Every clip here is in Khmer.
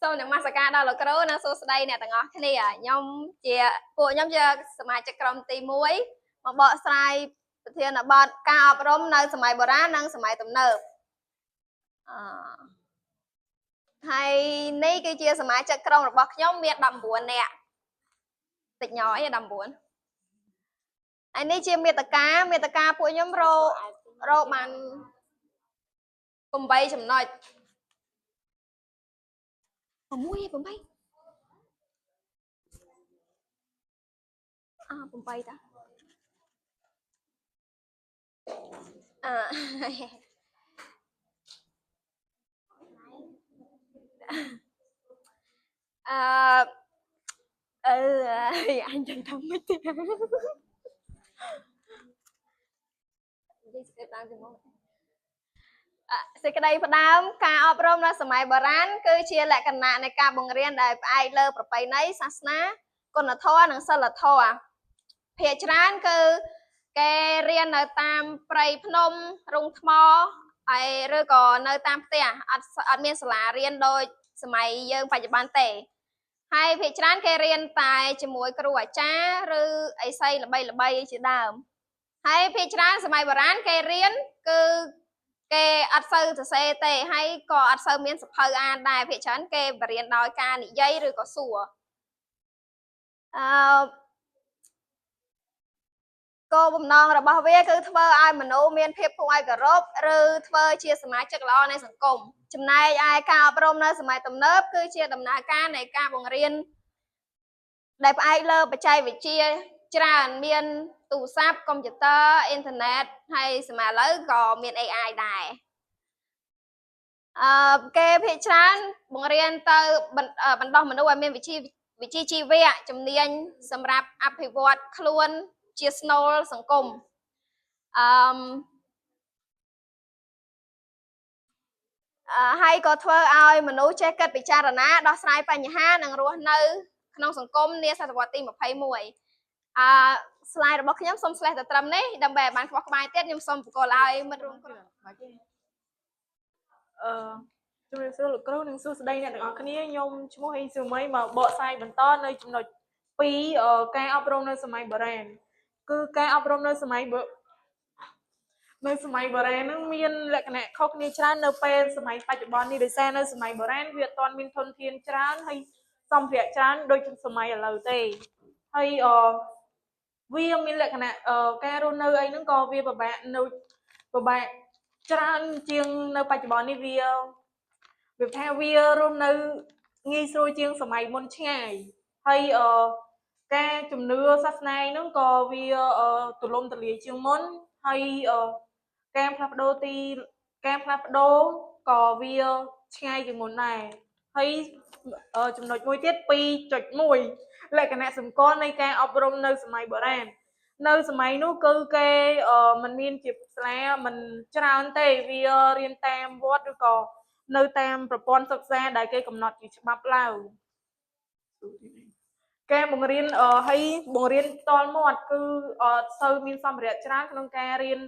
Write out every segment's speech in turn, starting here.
សូមនមស្ការដល់លោកគ្រូនិងសួស្តីអ្នកទាំងអស់គ្នាខ្ញុំជាពួកខ្ញុំជាសមាជិកក្រុមទី1មកបកស្រាយប្រធានបទការអប់រំនៅសម័យបុរាណនិងសម័យទំនើបអឺហើយនេះគឺជាសមាជិកក្រុមរបស់ខ្ញុំមាន19នាក់តិចញយ19ហើយនេះជាមេត្តាមេត្តាពួកខ្ញុំរករកបាន8ចំណុច6 8អ8តាអឺអឺអឺអញចឹងថាម៉េចទេនិយាយស្គីតាមពីមកសេចក្តីផ្ដើមការអប់រំនៅសម័យបុរាណគឺជាលក្ខណៈនៃការបង្រៀនដែលផ្អែកលើប្រពៃណីសាសនាគុណធម៌និងសិលធម៌ភាគច្រើនគឺគេរៀននៅតាមព្រៃភ្នំរូងថ្មហើយឬក៏នៅតាមផ្ទះអត់អត់មានសាលារៀនដូចសម័យយើងបច្ចុប្បន្នទេហើយភាគច្រើនគេរៀនតែជាមួយគ្រូអាចារ្យឬអីសីល្បីល្បីជាដើមហើយភាគច្រើនសម័យបុរាណគេរៀនគឺគេអត់សូវសរសេរទេហើយក៏អត់សូវមានសភៅអានដែរភាគច្រើនគេបរៀនដោយការនិយាយឬក៏សួរអឺគោលបំណងរបស់វាគឺធ្វើឲ្យមនុស្សមានភាពគួរឲ្យគោរពឬធ្វើជាសមាជិកល្អនៃសង្គមចំណែកឯការអប់រំនៅសម័យទំនើបគឺជាដំណើរការនៃការបង្រៀនដែលផ្អែកលើបច្ចេកវិទ្យាច្រើនមានទូរស័ព្ទកុំព្យូទ័រអ៊ីនធឺណិតហើយសម័យឥឡូវក៏មាន AI ដែរអឺគេភាគច្រើនបង្រៀនទៅបណ្ដោះមនុស្សឲ្យមានវិជ្ជាវិជ្ជាជីវៈជំនាញសម្រាប់អភិវឌ្ឍខ្លួនជាស្នូលសង្គមអឺហើយក៏ធ្វើឲ្យមនុស្សចេះគិតពិចារណាដោះស្រាយបញ្ហានិងរស់នៅក្នុងសង្គមនាសតវត្សទី21អឺ slide របស់ខ្ញុំសូម slash តែត្រឹមនេះដើម្បីឲ្យបានខ្វះក្បាយទៀតខ្ញុំសូមបកលឲ្យមិត្តរួមក្រុម អឺជំរាបសួរលោកគ្រូនិងសួស្តីអ្នកទាំងអស់គ្នាខ្ញុំឈ្មោះហេងសុមីមកបកស្រាយបន្តនៅចំណុច2ការអប់រំនៅសម័យបុរាណគឺការអប់រំនៅសម័យនៅសម័យបុរាណហ្នឹងមានលក្ខណៈខុសគ្នាច្រើននៅពេលសម័យបច្ចុប្បន្ននេះដោយសារនៅសម័យបុរាណវាអត់ទាន់មានធនធានច្រើនហើយសម្ភារៈច្រើនដូចសម័យឥឡូវទេហើយអឺវាមានលក្ខណៈការរស់នៅអីហ្នឹងក៏វាពិបាកនៅពិបាកច្រើនជាងនៅបច្ចុប្បន្ននេះវាវាថាវារស់នៅងាយស្រួលជាងសម័យមុនឆ្ងាយហើយអឺការជំនឿសាសនាហ្នឹងក៏វាទូលំទូលាយជាងមុនហើយអឺការផ្លាស់ប្ដូរទីការផ្លាស់ប្ដូរក៏វាឆ្ងាយជាងមុនដែរហើយចំណុចមួយទៀត2.1លក្ខណៈសម្គាល់នៃការអប់រំនៅសម័យបុរាណនៅសម័យនោះគឺគេមិនមានជាសាលាមិនច្រើនទេវារៀនតាមវត្តឬក៏នៅតាមប្រព័ន្ធសិក្សាដែលគេកំណត់ជាច្បាប់ឡើងការបង្រៀនហើយបង្រៀនផ្ទាល់មាត់គឺអត់សូវមានសម្ភារៈច្រើនក្នុងការរៀន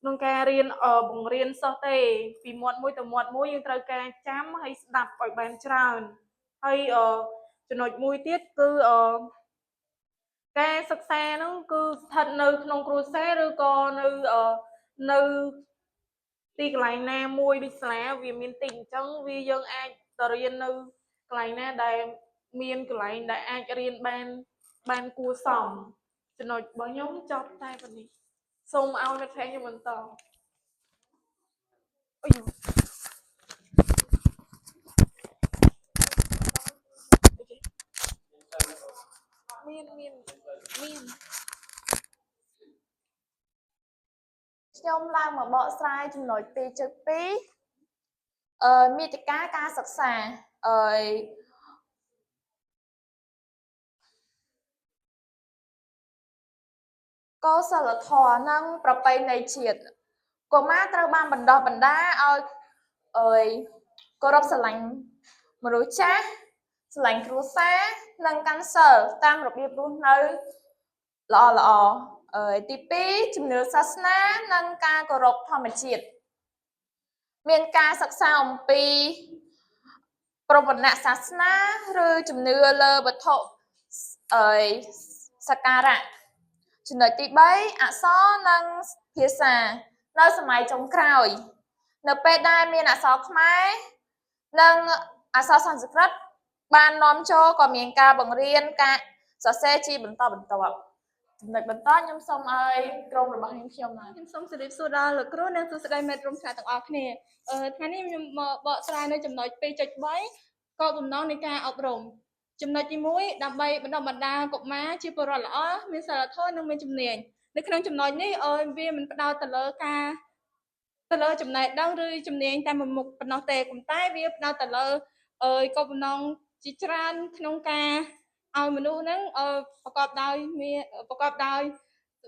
ក្នុងការរៀនបង្រៀនសិស្សទេពីមាត់មួយទៅមាត់មួយយើងត្រូវការចាំហើយស្ដាប់ឲ្យបានច្រើនហើយចំណុចមួយទៀតគឺការសិក្សាហ្នឹងគឺស្ថិតនៅក្នុងគ្រួសារឬក៏នៅនៅទីកន្លែងណាមួយដូចសាលាវាមានតិចអញ្ចឹងវាយើងអាចទៅរៀននៅកន្លែងណាដែលមានកន្លែងដែលអាចរៀនបានបានគួរសមចំណុចរបស់ខ្ញុំចប់តែប៉ុណ្នេះសូមឲ្យមិត្តភក្តិខ្ញុំបន្តអុយមានមានមាន ខ្ញុំឡើងមកបកស្រាយចំណុច2.2អឺមាតិកាការសិក្សាអឺកុសលធម៌និងប្រពៃណីជាតិកុមារត្រូវបានបណ្ដុះបណ្ដាលឲ្យអើយគោរពស្រឡាញ់មនុស្សចាស់ស្រឡាញ់គ្រួសារនិងកាន់សិលតាមរបៀបរស់នៅល្អល្អអើយទី2ជំនឿសាសនានិងការគោរពធម្មជាតិ មានការសិក្សាអំពីប្រវត្តិសាសនាឬជំនឿលើវត្ថុអីសក្ការៈចំណុចទី3អក្សរនិងភាសានៅសម័យចុងក្រោយ នៅពេលដែលមានអក្សរខ្មែរនិងអក្សរសំស្ក្រឹតបាននាំចូលក៏មានការបង្រៀនការសរសេរជាបន្តបន្ទាប់ចំណុចបន្តខ្ញុំសូមឲ្យក្រុមរបស់ខ្ញុំខ្ញុំណា ខ្ញុំសូមជម្រាបសួរដល់លោកគ្រូនិងសួស្តីមិត្តរួមថ្នាក់ទាំងអស់គ្នាអឺថ្ងៃនេះខ្ញុំមកបកស្រាយនៅចំណុច2.3គោលបំណងនៃការអប់រំចំណុចទី1ដើម្បីបណ្ដុះបណ្ដាលកុមារជាពលរដ្ឋល្អមានសីលធម៌និងមានជំនាញនៅក្នុងចំណុចនេះអឺវាមិនផ្ដោតទៅលើការទៅលើចំណេះដឹងឬជំនាញតែមួយមុខប៉ុណ្ណោះទេប៉ុន្តែវាផ្ដោតទៅលើអឺគោលបំណងជាច្រើនក្នុងការឲ្យមនុស្សហ្នឹងអឺប្រកបដោយមានប្រកបដោយ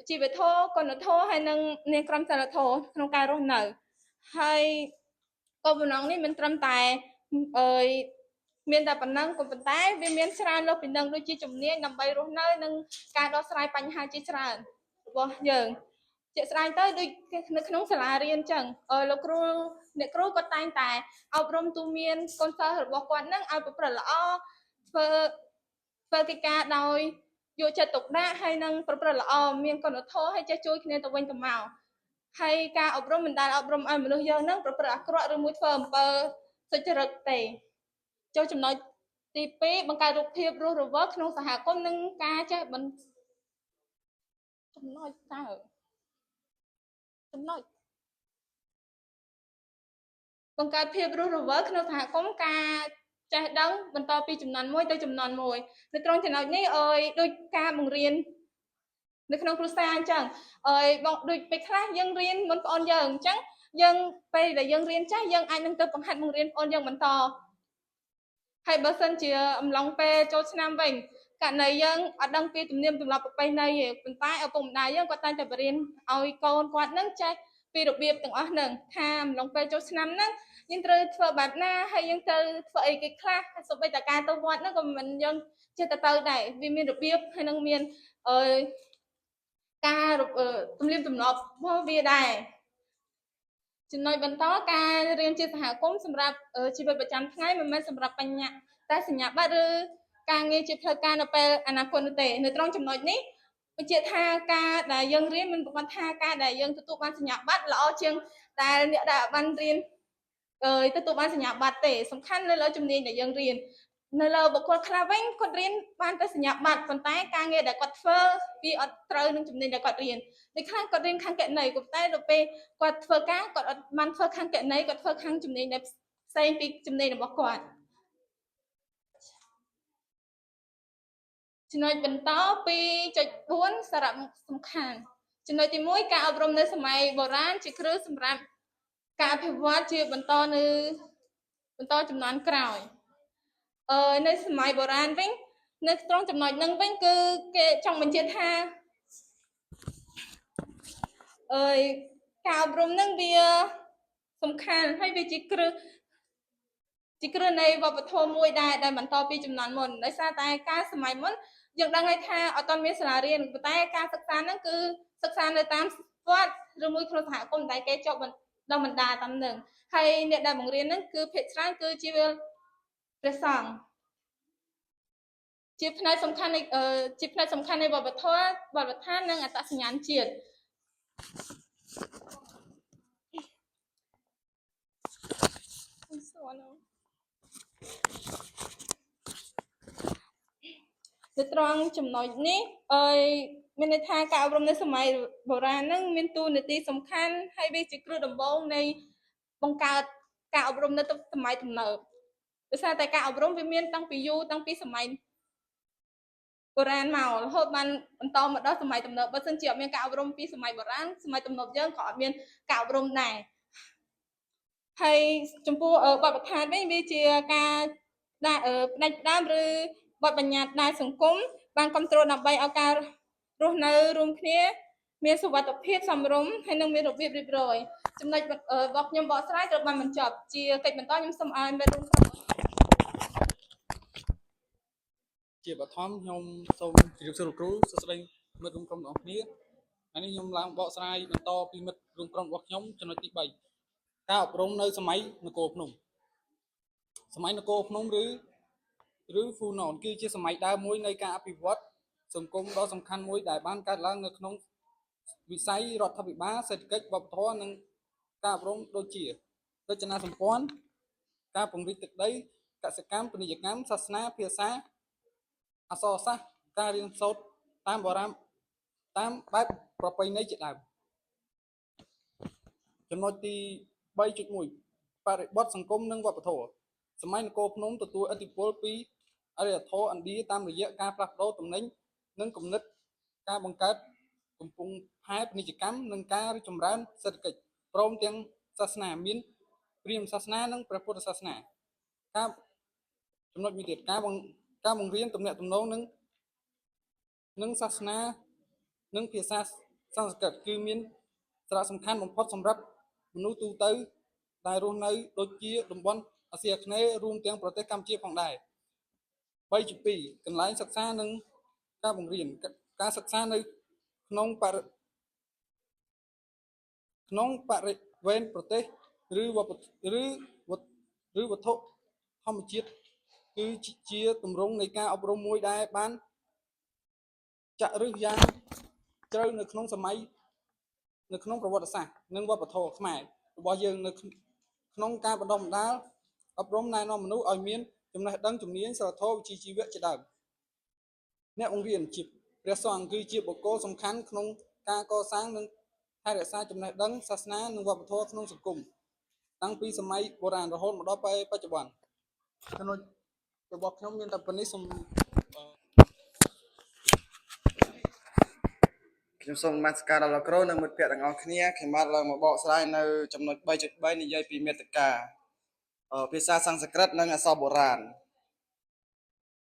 ជីវធម៌គុណធម៌ហើយនិងនាងក្រមសីលធម៌ក្នុងការរស់នៅហើយគោលបំណងនេះមិនត្រឹមតែអើយមានតែប៉ុណ្ណឹងក៏ប៉ុន្តែវាមានច្រើនលើសពីនឹងដូចជាជំនាញដើម្បីរស់នៅនិងការដោះស្រាយបញ្ហាជាច្រើនរបស់យើងជាក់ស្ដែងទៅដូចនៅក្នុងសាលារៀនអញ្ចឹងអឺលោកគ្រូអ្នកគ្រូក៏តែងតែអប់រំទូមានកូនសិស្សរបស់គាត់នឹងឲ្យប្រព្រឹត្តល្អធ្វើធ្វើកិច្ចការដោយ យកចិត្តទុកដាក់ហើយនឹងប្រព្រឹត្តល្អមានគុណធម៌ហើយចេះជួយគ្នាទៅវិញទៅមកហើយការអប់រំមិនដែលអប់រំឲ្យមនុស្សយើងនឹងប្រព្រឹត្តអាក្រក់ឬមួយធ្វើអំពើសុចរិតទេចូលចំណុចទី2បង្កើតរូបភាពរស់រវើកក្នុងសហគមន៍និងការចេះបន្ចំណុចតើចំណុចបង្កើតភាពរស់រវើកក្នុងសហគមន៍ការចេះដឹងបន្តពីចំនួនមួយទៅចំនួនមួយនៅត្រង់ចំណុចនេះអើយដូចការបង្រៀននៅក្នុងគ្រួសារអញ្ចឹងអើយបងដូចពេលខ្លះយើងរៀនមុនប្អូនយើងអញ្ចឹងយើងពេលដែលយើងរៀនចេះយើងអាចនឹងទៅបង្ហាត់បង្រៀនប្អូនយើងបន្តហើយបើសិនជាអំឡុងពេលចូលឆ្នាំវិញករណីយើងអត់ដឹងពីទំនៀមទម្លាប់ប្រពៃណីទេប៉ុន្តែឪពុកម្ដាយយើងគាត់តែងតែបរៀនឲ្យកូនគាត់នឹងចេះពីរបៀបទាំងអស់ហ្នឹងថាអំឡុងពេលចូលឆ្នាំហ្នឹងយើងត្រូវធ្វើបែបណាហើយយើងត្រូវធ្វើអីគេខ្លះហើយសូម្បីតែការទៅវត្តហ្នឹងក៏មិនយើងចេះតែទៅដែរវាមានរបៀបហើយនឹងមានអឺការទំនៀមទម្លាប់របស់វាដែរចំណុចបន្តការរៀនជាសហគមន៍សម្រាប់ជីវិតប្រចាំថ្ងៃមិនមែនសម្រាប់បញ្ញាតែសញ្ញាបត្រឬការងារជាផ្លូវការនៅពេលអនាគតនោះទេនៅត្រង់ចំណុចនេះបញ្ជាក់ថាការដែលយើងរៀនមិនប្រកាសថាការដែលយើងទទួលបានសញ្ញាបត្រល្អជាងដែលអ្នកដែលបានរៀនអើយទទួលបានសញ្ញាបត្រទេសំខាន់នៅលើជំនាញដែលយើងរៀននៅលើបុគ្គលខ្លះវិញគាត់រៀនបានតែសញ្ញាបត្រប៉ុន្តែការងារដែលគាត់ធ្វើវាអត់ត្រូវនឹងជំនាញដែលគាត់រៀនដូចខ្លះគាត់រៀនខាងគណនេយ្យក៏តែដល់ពេលគាត់ធ្វើការគាត់អត់បានធ្វើខាងគណនេយ្យគាត់ធ្វើខាងជំនាញដែលផ្សេងពីជំនាញរបស់គាត់ចំណុចបន្ត2.4សារៈសំខាន់ចំណុចទី1ការអប់រំនៅសម័យបុរាណជាគ្រឹះសម្រាប់ការអភិវឌ្ឍជាបន្តនៅបន្តចំនួនក្រោយអឺនៅសម័យបុរាណវិញនៅត្រង់ចំណុចហ្នឹងវិញគឺគេចង់បញ្ជាក់ថាអើយការអប់រំហ្នឹងវាសំខាន់ហើយវាជាគ្រឹះជាគ្រឹះនៃវប្បធម៌មួយដែរដែលបន្តពីចំនួនមុនដោយសារតែការសម័យមុនយើងដឹងហើយថាអត់ទាន់មានសាលារៀនប៉ុន្តែការសិក្សាហ្នឹងគឺសិក្សានៅតាមវត្តឬមួយក្នុងសហគមន៍ដែលគេចុះដល់បណ្ដាតាមនឹងហើយអ្នកដែលបង្រៀនហ្នឹងគឺភាគច្រើនគឺជាព្រះសង្ឃជាផ្នែកសំខាន់នៃជាផ្នែកសំខាន់នៃវប្បធម៌វប្បធម៌និងអត្តសញ្ញាណជាតិនៅត្រង់ចំណុចនេះអើយមានន័យថាការអប់រំនៅសម័យបុរាណហ្នឹងមានតួនាទីសំខាន់ហើយវាជាគ្រឹះដំបូងនៃបង្កើតការអប់រំនៅសម័យទំនើបដោយសារតែការអប់រំវាមានតាំងពីយូរតាំងពីសម័យបុរាណមករហូតបានបន្តមកដល់សម័យទំនើបបើសិនជាអត់មានការអប់រំពីសម័យបុរាណសម័យទំនើបយើងក៏អត់មានការអប់រំដែរហើយចំពោះបទដ្ឋានវិញវាជាការដាក់ផ្ដាច់ផ្ដើមឬបទបញ្ញត្តិដែលសង្គមបានគ្រប់គ្រងដើម្បីឲ្យការរស់នៅរួមគ្នាមានសុវត្ថិភាពសមរម្យហើយនិងមានរបៀបរៀបរយចំណុចរបស់ខ្ញុំបកស្រាយត្រូវបានបញ្ចប់ជាកិច្ចបន្តខ្ញុំសូមឲ្យមេរួមក្រុម ជាបឋមខ្ញុំសូមជម្រាបសួរលោកគ្រូសួស្តីមិត្តរួមក្រុមទាំងអស់គ្នាថ្ងៃនេះខ្ញុំឡើងបកស្រាយបន្តពីមិត្តរួមក្រុមរបស់ខ្ញុំចំណុចទី3 ការអប់រំនៅសម័យនគរភ្នំសម័យនគរភ្នំឬឬហ្វូណនគឺជាសម័យដើមមួយនៃការអភិវឌ្ឍសង្គមដ៏សំខាន់មួយដែលបានកើតឡើងនៅក្នុងវិស័យរដ្ឋាភិបាលសេដ្ឋកិច្ចវប្បធម៌និងការអប់រំដូចជារចនាសម្ព័ន្ធការពង្រីកទឹកដីកសិកម្មពាណិជ្ជកម្មសាសនាភាសាអក្សរសាស្ត្រការរៀនសូត្រតាមបរាមតាមបែបប្រពៃណីជាដើមចំណុចទី3.1បរិបទសង្គមនិងវប្បធម៌សម័យនគរភ្នំទទួលឥទ្ធិពលពីអរិយធម៌ឥណ្ឌាតាមរយៈការផ្លាស់ប្ដូរទំនិញនិងគំនិតការបង្កើតកំពង់ផែពាណិជ្ជកម្មនិងការរីកចម្រើនសេដ្ឋកិច្ចព្រមទាំងសាសនាមានព្រាហ្មណ៍សាសនានិងព្រះពុទ្ធសាសនាការចំណុចមួយទៀតការបង្ការបង្រៀនទំនាក់ទំនងនិងនិងសាសនានិងភាសាសំស្ក្រឹតគឺមានសារៈសំខាន់បំផុតសម្រាប់មនុស្សទូទៅដែលរស់នៅដូចជាតំបន់អាស៊ីអាគ្នេយ៍រួមទាំងប្រទេសកម្ពុជាផងដែរ3.2កន្លែងសិក្សានិងការបង្រៀនការសិក្សានៅក្នុងបរិក្នុងបរិវេណប្រទេសឬវប្បឬវត្ថឬវត្ថុធម្មជាតិគឺជាទម្រង់នៃការអប់រំមួយដែលបានចាក់ឫសយ៉ាងជ្រៅនៅក្នុងសម័យនៅក្នុងប្រវត្តិសាស្ត្រនិងវប្បធម៌ខ្មែររបស់យើងនៅក្នុងការបណ្ដុះបណ្ដាលអប់រំណែនាំមនុស្សឲ្យមានចំណេះដឹងជំនាញសិលធម៌វិជ្ជាជីវៈជាដើមអ្នកបង្រៀនជាព្រះសង្ឃគឺជាបុគ្គលសំខាន់ក្នុងការកសាងនិងថែរក្សាចំណេះដឹងសាសនានិងវប្បធម៌ក្នុងសង្គមតាំងពីសម័យបុរាណរហូតមកដល់ពេលបច្ចុប្បន្នចំណុចរបស់ខ្ញុំមានតែប៉ុណ្ណេះសូម ខ្ញុំសូមនមស្ការដល់លោកគ្រូនិងមិត្តភ័ក្តិទាំងអស់គ្នាខ្ញុំបាទឡើងមកបកស្រាយនៅចំណុច3.3និយាយពីមេត្តាអឺភាសាសំស្ក្រឹតនិងអក្សរបុរាណ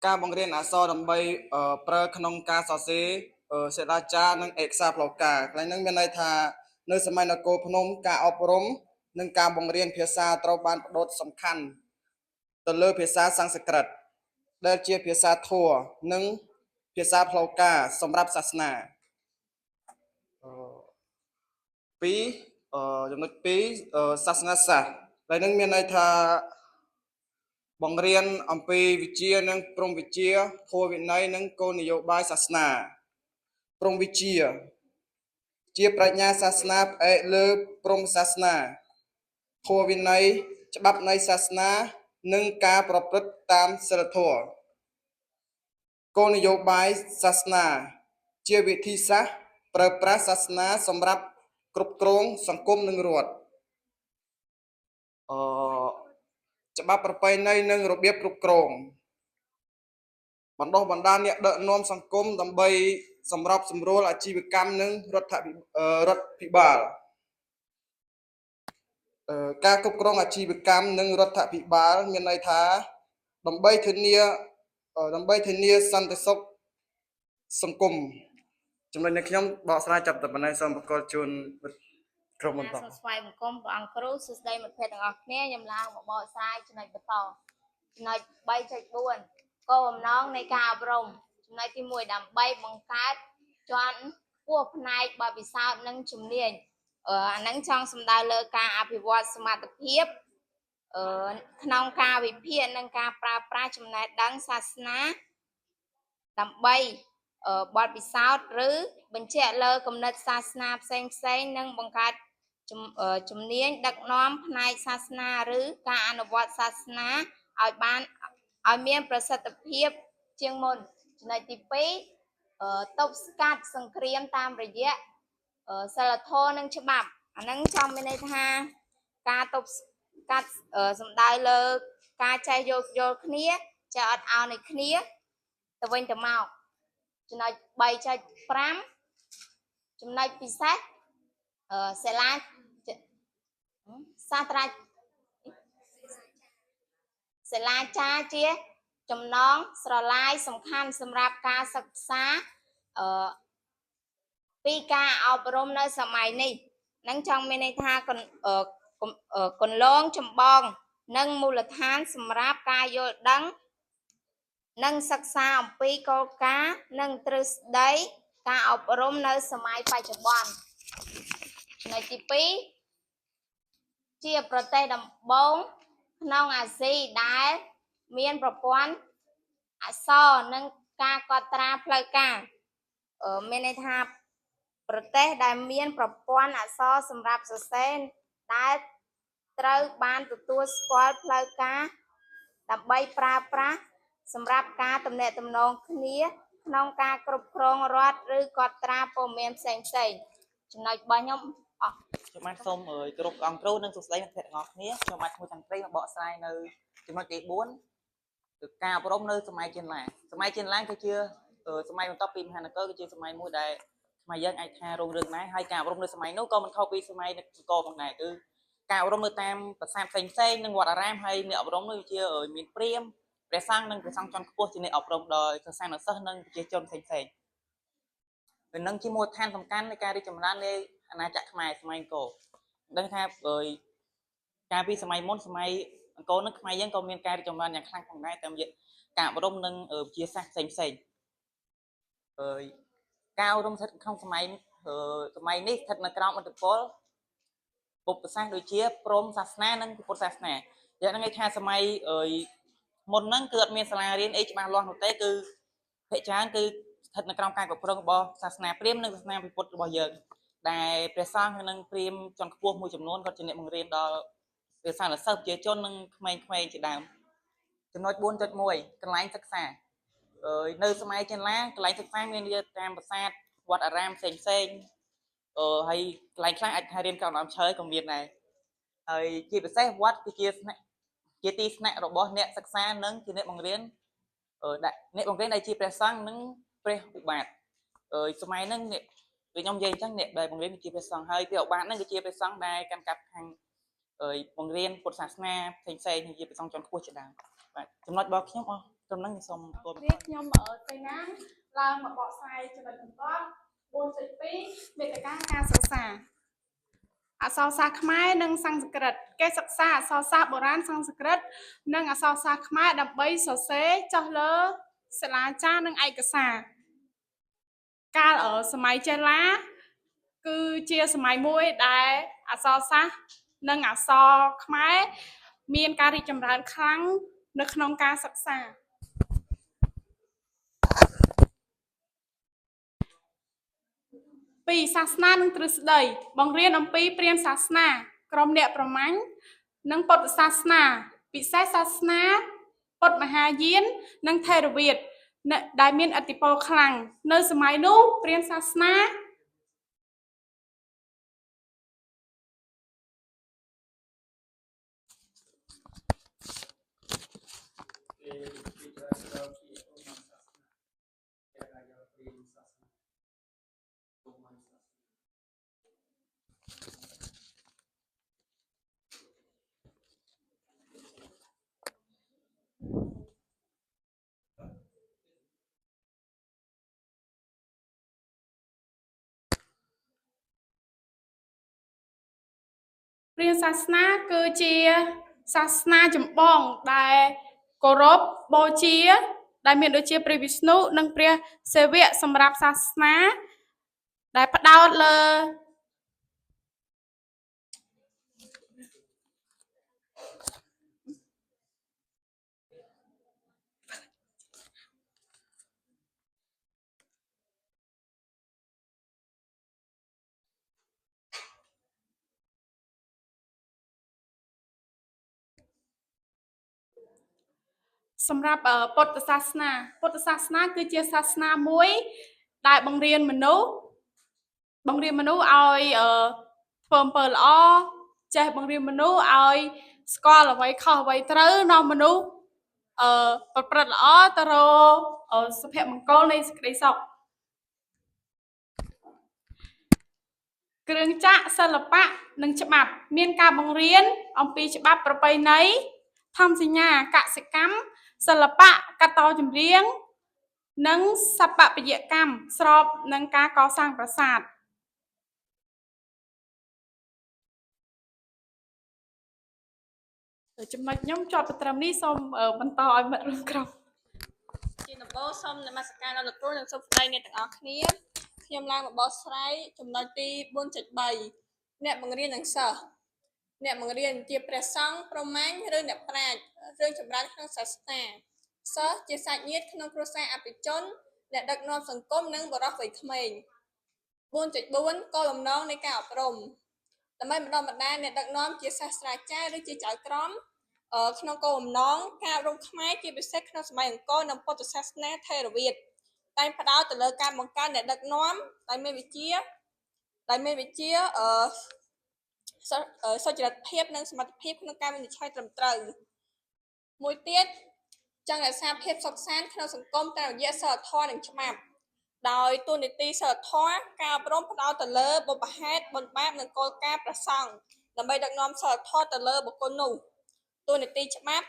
ការបង្រៀនអក្សរដើម្បីអឺប្រើក្នុងការសរសេរអឺសិលាចារនិងឯកសារផ្លូវការកន្លែងហ្នឹងមានន័យថានៅសម័យនគរភ្នំការអប់រំនិងការបង្រៀនភាសាត្រូវបានផ្ដោតសំខាន់ទៅលើភាសាសំស្ក្រឹតដែលជាភាសាធម៌និងភាសាផ្លូវការសម្រាប់សាសនា ពីរអឺចំណុច2អឺសាសនាសាស្ត្រដែលនឹងមានន័យថាបង្រៀនអំពីវិជ្ជានិងព្រហ្មវិជ្ជាធម៌វិន័យនិងគោលនយោបាយសាសនាព្រហ្មវិជ្ជា ជាប្រាជ្ញាសាសនាផ្អែកលើព្រហ្មសាសនាធម៌វិន័យច្បាប់នៃសាសនា និងការប្រព្រឹត្តតាមសីលធម៌គោលនយោបាយសាសនា ជាវិធីសាស្ត្រប្រើប្រាស់សាសនាសម្រាប់គ្រប់គ្រងសង្គមនិងរដ្ឋអឺច្បាប់ប្រពៃណីនិងរបៀបគ្រប់គ្រងបណ្ដុះបណ្ដាលអ្នកដឹកនាំសង្គមដើម្បីសម្របសម្រួលអាជីវកម្មនិងរដ្ឋាភិអឺរដ្ឋាភិបាលអឺការគ្រប់គ្រងអាជីវកម្មនិងរដ្ឋាភិបាលមានន័យថាដើម្បីធានាអឺដើម្បីធានាសន្តិសុខសង្គមចំណុចនេះខ្ញុំបកស្រាយចាប់តែប៉ុណ្ណេះសូមប្រកល់ជូនក្រុមបន្ត សូមស្វ័យបង្គំព្រះអង្គគ្រូសួស្តីមិត្តភ័ក្តិទាំងអស់គ្នាខ្ញុំឡើងមកបកស្រាយចំណុចបន្តចំណុច3.4គោលបំណងនៃការអប់រំចំណុចទី1ដើម្បីបង្កើតជាន់ខ្ពស់ផ្នែកបទពិសោធន៍និងជំនាញអឺអាហ្នឹងចង់សំដៅលើការអភិវឌ្ឍសមត្ថភាពអឺក្នុងការវិភាគនិងការប្រើប្រាស់ចំណេះដឹងសាសនាដើម្បីអឺបទពិសោធន៍ឬបញ្ជាក់លើគំនិតសាសនាផ្សេងផ្សេងៗនិងបង្កើត ជំអឺជំនាញដឹកនាំផ្នែកសាសនាឬការអនុវត្តសាសនាឲ្យបានឲ្យមានប្រសិទ្ធភាពជាងមុនចំណុចទី2អឺទប់ស្កាត់សង្គ្រាមតាមរយៈអឺសិលធម៌និងច្បាប់អាហ្នឹងចង់មានន័យថាការទប់ស្កាត់អឺសំដៅលើការចេះយោគយល់គ្នាចេះអត់ឱនឲ្យគ្នាទៅវិញទៅមកចំណុច3.5ចំណុចពិសេសអឺសិលា សាស្ត្រាសិលាចារជាចំណងស្រឡាយសំខាន់សម្រាប់ការសិក្សាអឺពីការអប់រំនៅសម័យនេះនឹងចង់មានន័យថាកន្អឺគំអឺគន្លងចម្បង និងមូលដ្ឋានសម្រាប់ការយល់ដឹង និងសិក្សាអំពីគោលការណ៍និងទ្រឹស្ដីការអប់រំនៅសម័យបច្ចុប្បន្នចំណុចទី2 ជាប្រទេសដំបូងក្នុងអាស៊ីដែលមានប្រព័ន្ធអក្សរនិងការកត់ត្រាផ្លូវការមានន័យថាប្រទេសដែលមានប្រព័ន្ធអក្សរសម្រាប់សរសេរដែលត្រូវបានទទួលស្គាល់ផ្លូវការដើម្បីប្រើប្រាស់សម្រាប់ការទំនាក់ទំនងគ្នាក្នុងការគ្រប់គ្រងរដ្ឋឬកត់ត្រាព័ត៌មានផ្សេងៗចំណុចរបស់ខ្ញុំអស់ ខ្ញុំបាទសូមអើយគោរពអង្គគ្រូនិងសួស្តីមិត្តភក្តិទាំងអស់គ្នាខ្ញុំបាទឈ្មោះចន្ទ្រីមកបកស្រាយនៅចំណុចទី4គឺការអប់រំនៅសម័យចេនឡាសម័យចេនឡាគឺជាសម័យបន្ទាប់ពីមហានគរគឺជាសម័យមួយដែលខ្មែរយើងអាចថារុងរឿងដែរហើយការអប់រំនៅសម័យនោះក៏មិនខុសពីសម័យនគរផងដែរគឺការអប់រំនៅតាមប្រាសាទផ្សេងផ្សេងនិងវត្តអារាមហើយអ្នកអប់រំនោះជាមានព្រាហ្មណ៍ព្រះសង្ឃនិងព្រះសង្ឃជាន់ខ្ពស់ជាអ្នកអប់រំដោយសិស្សានុសិស្សនិងប្រជាជនផ្សេងផ្សេងហើយនឹងជាមូលដ្ឋានសំខាន់នៃការរីកចម្រើននៃអាណាចក្រខ្មែរសម័យអង្គរដឹងថាអើយកាលពីសម័យមុនសម័យអង្គរនឹងខ្មែរយើងក៏មានការរីកចម្រើនយ៉ាងខ្លាំងផងដែរតាមរយៈការអប់រំនិងវិទ្យាសាស្ត្រផ្សេងផ្សេងអើយការអប់រំស្ថិតក្នុងសម័យសម័យនេះស្ថិតនៅក្រោមឥទ្ធិពលពុទ្ធសាសនាដូចជាព្រហ្មសាសនានិងពុទ្ធសាសនាយ៉ាងហ្នឹងឯងថាសម័យអើយមុនហ្នឹងគឺអត់មានសាលារៀនអីច្បាស់លាស់នោះទេគឺភាគច្រើនគឺស្ថិតនៅក្រោមការគ្រប់គ្រងរបស់សាសនាព្រាហ្មណ៍និងសាសនាពុទ្ធរបស់យើងដែលព្រះសង្ឃនិងព្រាហ្មណ៍ជាន់ខ្ពស់មួយចំនួនគាត់ជាអ្នកបង្រៀនដល់ព្រះសាស្ត្រសិស្សប្រជាជននិងក្មេងៗជាដើមចំណុច4.1កន្លែងសិក្សាអើយនៅសម័យចេនឡាកន្លែងសិក្សាមានរៀនតាមប្រាសាទវត្តអារាមផ្សេងផ្សេងអឺហើយកន្លែងខ្លះអាចថារៀនក្រោមដើមឈើក៏មានដែរហើយជាពិសេសវត្តគឺជាស្នាក់ជាទីស្នាក់របស់អ្នកសិក្សានិងជាអ្នកបង្រៀនអឺដាក់អ្នកបង្រៀនដែលជាព្រះសង្ឃនិងព្រះឧបាទអឺសម័យហ្នឹងអ្នកដូចខ្ញុំនិយាយអញ្ចឹងអ្នកដែលបង្រៀនគឺជាព្រះសង្ឃហើយព្រះឧបាទហ្នឹងគឺជាព្រះសង្ឃដែលកាន់កាប់ខាងអើយបង្រៀនពុទ្ធសាសនាផ្សេងផ្សេងៗជាព្រះសង្ឃជាន់ខ្ពស់ជាដើមបាទចំណុចរបស់ខ្ញុំអស់ត្រឹមហ្នឹងខ្ញុំសូមគោរព នេះខ្ញុំសេណាឡើងមកបកស្រាយចំណុចបន្ទាប់4.2មេត្តាការសិក្សាអក្សរសាស្ត្រខ្មែរនិងសំស្ក្រឹតគេសិក្សាអក្សរសាស្ត្របុរាណសំស្ក្រឹតនិងអក្សរសាស្ត្រខ្មែរដើម្បីសរសេរចុះលើសិលាចារនិងឯកសារកាលសម័យចេនឡាគឺជាសម័យមួយដែលអក្សរសាស្ត្រនិងអក្សរខ្មែរមានការរីកចម្រើនខ្លាំងនៅក្នុងការសិក្សាពីសាសនានិងទ្រឹស្ដីបង្រៀនអំពីព្រាហ្មណ៍សាសនាក្រុមអ្នកប្រមាញ់និងពុទ្ធសាសនាពិសេសសាសនាពុទ្ធមហាយាននិងថេរវាទដែលមានឥទ្ធិពលខ្លាំងនៅសម័យនោះព្រាហ្មណ៍សាសនាព្រាហ្មណ៍សាសនាគឺជាសាសនាចម្បងដែលគោរពបូជា ដែលមានដូចជាព្រះវិស្ណុនិងព្រះសិវៈសម្រាប់សាសនាដែលផ្ដោតលើសម្រាប់ពុទ្ធសាសនាពុទ្ធសាសនាគឺជាសាសនាមួយដែលបង្រៀនមនុស្សបង្រៀនមនុស្សឲ្យធ្វើអំពើល្អចេះបង្រៀនមនុស្សឲ្យស្គាល់អ្វីខុសអ្វីត្រូវនាំមនុស្សប្រព្រឹត្តល្អទៅរកសុភមង្គលនៃសេចក្តីសុខគ្រឿងចក្រសិល្បៈនិងច្បាប់មានការបង្រៀនអំពីច្បាប់ប្រពៃណីធម្មសញ្ញាកសិកម្មសិល្បៈកតោចម្រៀងនិងសិប្បបយកម្មស្របនឹងការកសាងប្រាសាទចំណុចខ្ញុំចប់ទៅត្រឹមនេះសូមបន្តឲ្យមិត្តរួមក្រុម ជាដំបូងសូមនមស្ការដល់លោកគ្រូនិងសូមស្ដីអ្នកទាំងអស់គ្នាខ្ញុំឡើងមកបកស្រាយចំណុចទី4.3អ្នកបង្រៀននិងសិស្ស អ្នកបង្រៀនជាព្រះសង្ឃព្រហ្មញ្ញឬអ្នកប្រាជ្ញរឿងចម្រើនក្នុងសាសនាសិស្សជាសាច់ញាតិក្នុងគ្រួសារអភិជនអ្នកដឹកនាំសង្គមនិងបុរសវ័យក្មេង4.4គោលបំណងនៃការអប់រំដើម្បីបណ្ដុះបណ្ដាលអ្នកដឹកនាំជាសាស្ត្រាចារ្យឬជាចៅក្រមក្នុងគោលបំណងការអប់រំខ្មែរជាពិសេសក្នុងសម័យអង្គរនិងពុទ្ធសាសនាថេរវាទតែងផ្ដោតទៅលើការបង្កើតអ្នកដឹកនាំដែលមានវិជ្ជាដែលមានវិជ្ជាអឺសុចរិតភាពនិងសមត្ថភាពក្នុងការវិនិច្ឆ័យត្រឹមត្រូវមួយទៀតចង់រក្សាភាពសុខសាន្តក្នុងសង្គមតាមរយៈសីលធម៌និងច្បាប់ដោយទូនីតិសីលធម៌ការអប់រំផ្ដោតទៅលើបុព្វហេតុបុណ្យបាបនិងគោលការណ៍ព្រះសង្ឃដើម្បីដឹកនាំសីលធម៌ទៅលើបុគ្គលនោះទូនីតិច្បាប់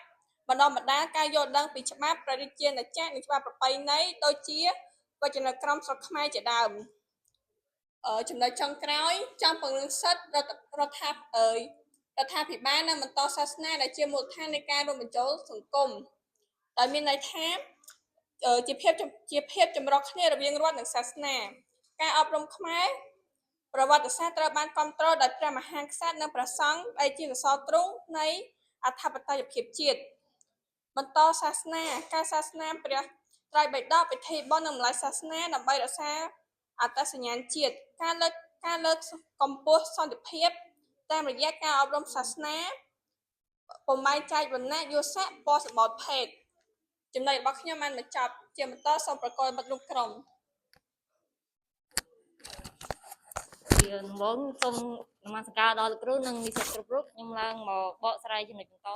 បណ្ដុះបណ្ដាលការយល់ដឹងពីច្បាប់ព្រះរាជាណាចក្រនិងច្បាប់ប្រពៃណីដូចជាវចនក្រមស្រុកខ្មែរជាដើមចំណុចចុងក្រោយចង់ពង្រឹងសិទ្ធិរដ្ឋាអើយរដ្ឋាភិបាលនិងបន្តសាសនាដែលជាមូលដ្ឋាននៃការរួមបញ្ចូលសង្គមដោយមានន័យថាជាភាពជាភាពចម្រុះគ្នារវាងរដ្ឋនិងសាសនាការអប់រំខ្មែរប្រវត្តិសាស្ត្រត្រូវបានគ្រប់គ្រងដោយព្រះមហាក្សត្រនិងព្រះសង្ឃដែលជាសសរទ្រូងនៃអធិបតេយ្យភាពជាតិបន្តសាសនាការសាសនាព្រះត្រៃបិដកពិធីបុណ្យនិងម្ល៉េះសាសនាដើម្បីរក្សាអត្តសញ្ញាណជាតិការលើកការលើកកម្ពស់សន្តិភាពតាមរយៈការអប់រំសាសនាពុំបែងចែកវណ្ណៈយោស័កពណ៌សម្បុរភេទចំណុចរបស់ខ្ញុំបានបញ្ចប់ជាបន្តសូមប្រកល់មិត្តរួមក្រុម ជាដំបូងសូមនមស្ការដល់លោកគ្រូនិងនិស្សិតគ្រប់រូបខ្ញុំឡើងមកបកស្រាយចំណុចបន្ត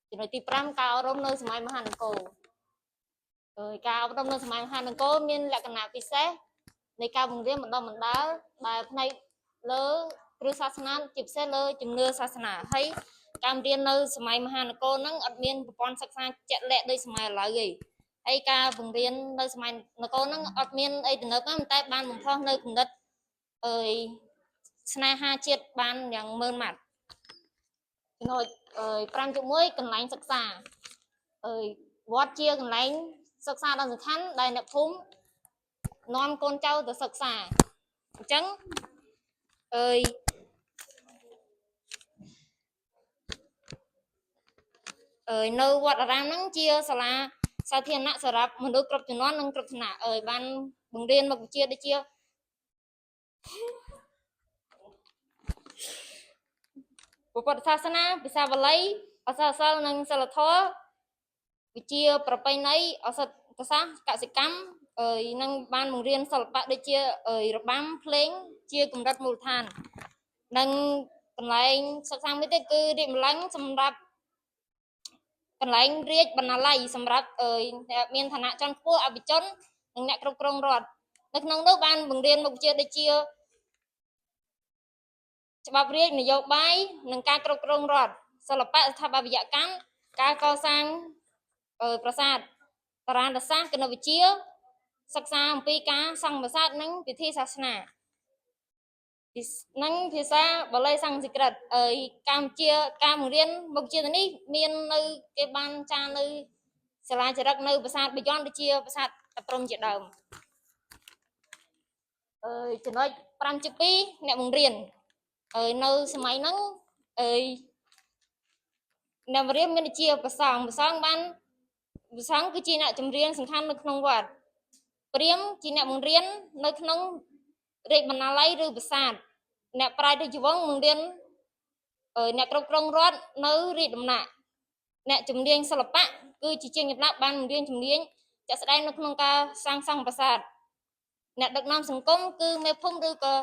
ចំណុចទី5ការអប់រំនៅសម័យមហានគរការអប់រំនៅសម័យមហានគរមានលក្ខណៈពិសេសនៃការបង្រៀនបណ្ដុះបណ្ដាលដែលផ្នែកលើគ្រឹះសាសនាជាពិសេសលើជំនឿសាសនាហើយការរៀននៅសម័យមហានគរហ្នឹងអត់មានប្រព័ន្ធសិក្សាជាក់លាក់ដូចសម័យឥឡូវទេហើយការបង្រៀននៅសម័យនគរហ្នឹងអត់មានអីទំនើបទេតែបានបំផុសនៅគំនិតអើយស្នេហាជាតិបានយ៉ាងម៉ឺនម៉ាត់ចំណុចអើយ5.1កន្លែងសិក្សាអើយវត្តជាកន្លែងសិក្សាដ៏សំខាន់ដែលអ្នកភូមិនាំកូនចៅទៅសិក្សាអញ្ចឹងអើយអើយនៅវត្តអារាមហ្នឹងជាសាលាសាធារណៈសម្រាប់មនុស្សគ្រប់ជំនាន់និងគ្រប់ឋានៈអើយបានបង្រៀនមុខវិជ្ជាដូចជាពុទ្ធសាសនាភាសាបាលីអក្សរសិល្ប៍និងសិលធម៌វិជ្ជាប្រពៃណីអក្សរសាស្ត្រកសិកម្មអើយនឹងបានបង្រៀនសិល្បៈដូចជាអើយរបាំភ្លេងជាកម្រិតមូលដ្ឋាននិងកន្លែងសិក្សាមួយទៀតគឺរាជម្លឹងសម្រាប់កន្លែងរាជបណ្ណាល័យសម្រាប់អើយអ្នកមានឋានៈជាន់ខ្ពស់អភិជននិងអ្នកគ្រប់គ្រងរដ្ឋនៅក្នុងនោះបានបង្រៀនមុខវិជ្ជាដូចជាច្បាប់រាជនយោបាយនិងការគ្រប់គ្រងរដ្ឋសិល្បៈស្ថាបត្យកម្មការកសាងប្រាសាទតារាសាស្ត្រគណិតវិទ្យាសិក្សាអំពីការសង់ប្រាសាទនិងពិធីសាសនានិងភាសាបាលីសំស្ក្រឹតអើយកម្ពុជាការបង្រៀនមុខវិជ្ជានេះមាននៅគេបានចារនៅសាលាចរិកនៅប្រាសាទបាយ័នដូចជាប្រាសាទតាព្រហ្មជាដើមអើយចំណុច5.2អ្នកបង្រៀនអើយនៅសម័យហ្នឹងអើយអ្នកបង្រៀនមានជាព្រះសង្ឃព្រះសង្ឃបានព្រះសង្ឃគឺជាអ្នកចម្រៀងសំខាន់នៅក្នុងវត្តព្រាហ្មណ៍ជាអ្នកបង្រៀននៅក្នុងរាជបណ្ណាល័យឬប្រាសាទអ្នកប្រាជ្ញរាជវង្សបង្រៀនអ្នកគ្រប់គ្រងរដ្ឋនៅរាជដំណាក់អ្នកជំនាញសិល្បៈគឺជាជាងចម្លាក់បានបង្រៀនជំនាញជាក់ស្ដែងនៅក្នុងការសាងសង់ប្រាសាទអ្នកដឹកនាំសង្គមគឺមេភូមិឬក៏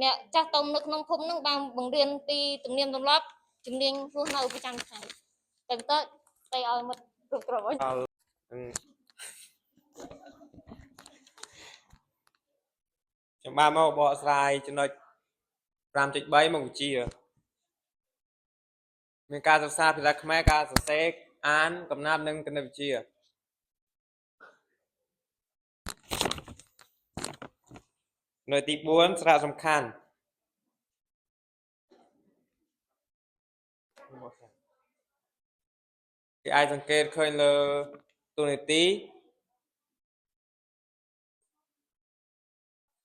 អ្នកចាស់ទុំនៅក្នុងភូមិហ្នឹងបានបង្រៀនពីទំនៀមទម្លាប់ជំនាញរស់នៅប្រចាំថ្ងៃតែបន្តទៅឲ្យមិត្តគ្រប់គ្រងវិញ ខ្ញុំបានមកបកស្រាយចំណុច5.3មុខវិជ្ជាមានការសិក្សាភាសាខ្មែរការសរសេរអានកំណាព្យនិងគណិតវិទ្យានៅទី4សារៈសំខាន់គេអាចសង្កេតឃើញលើទូនីតិ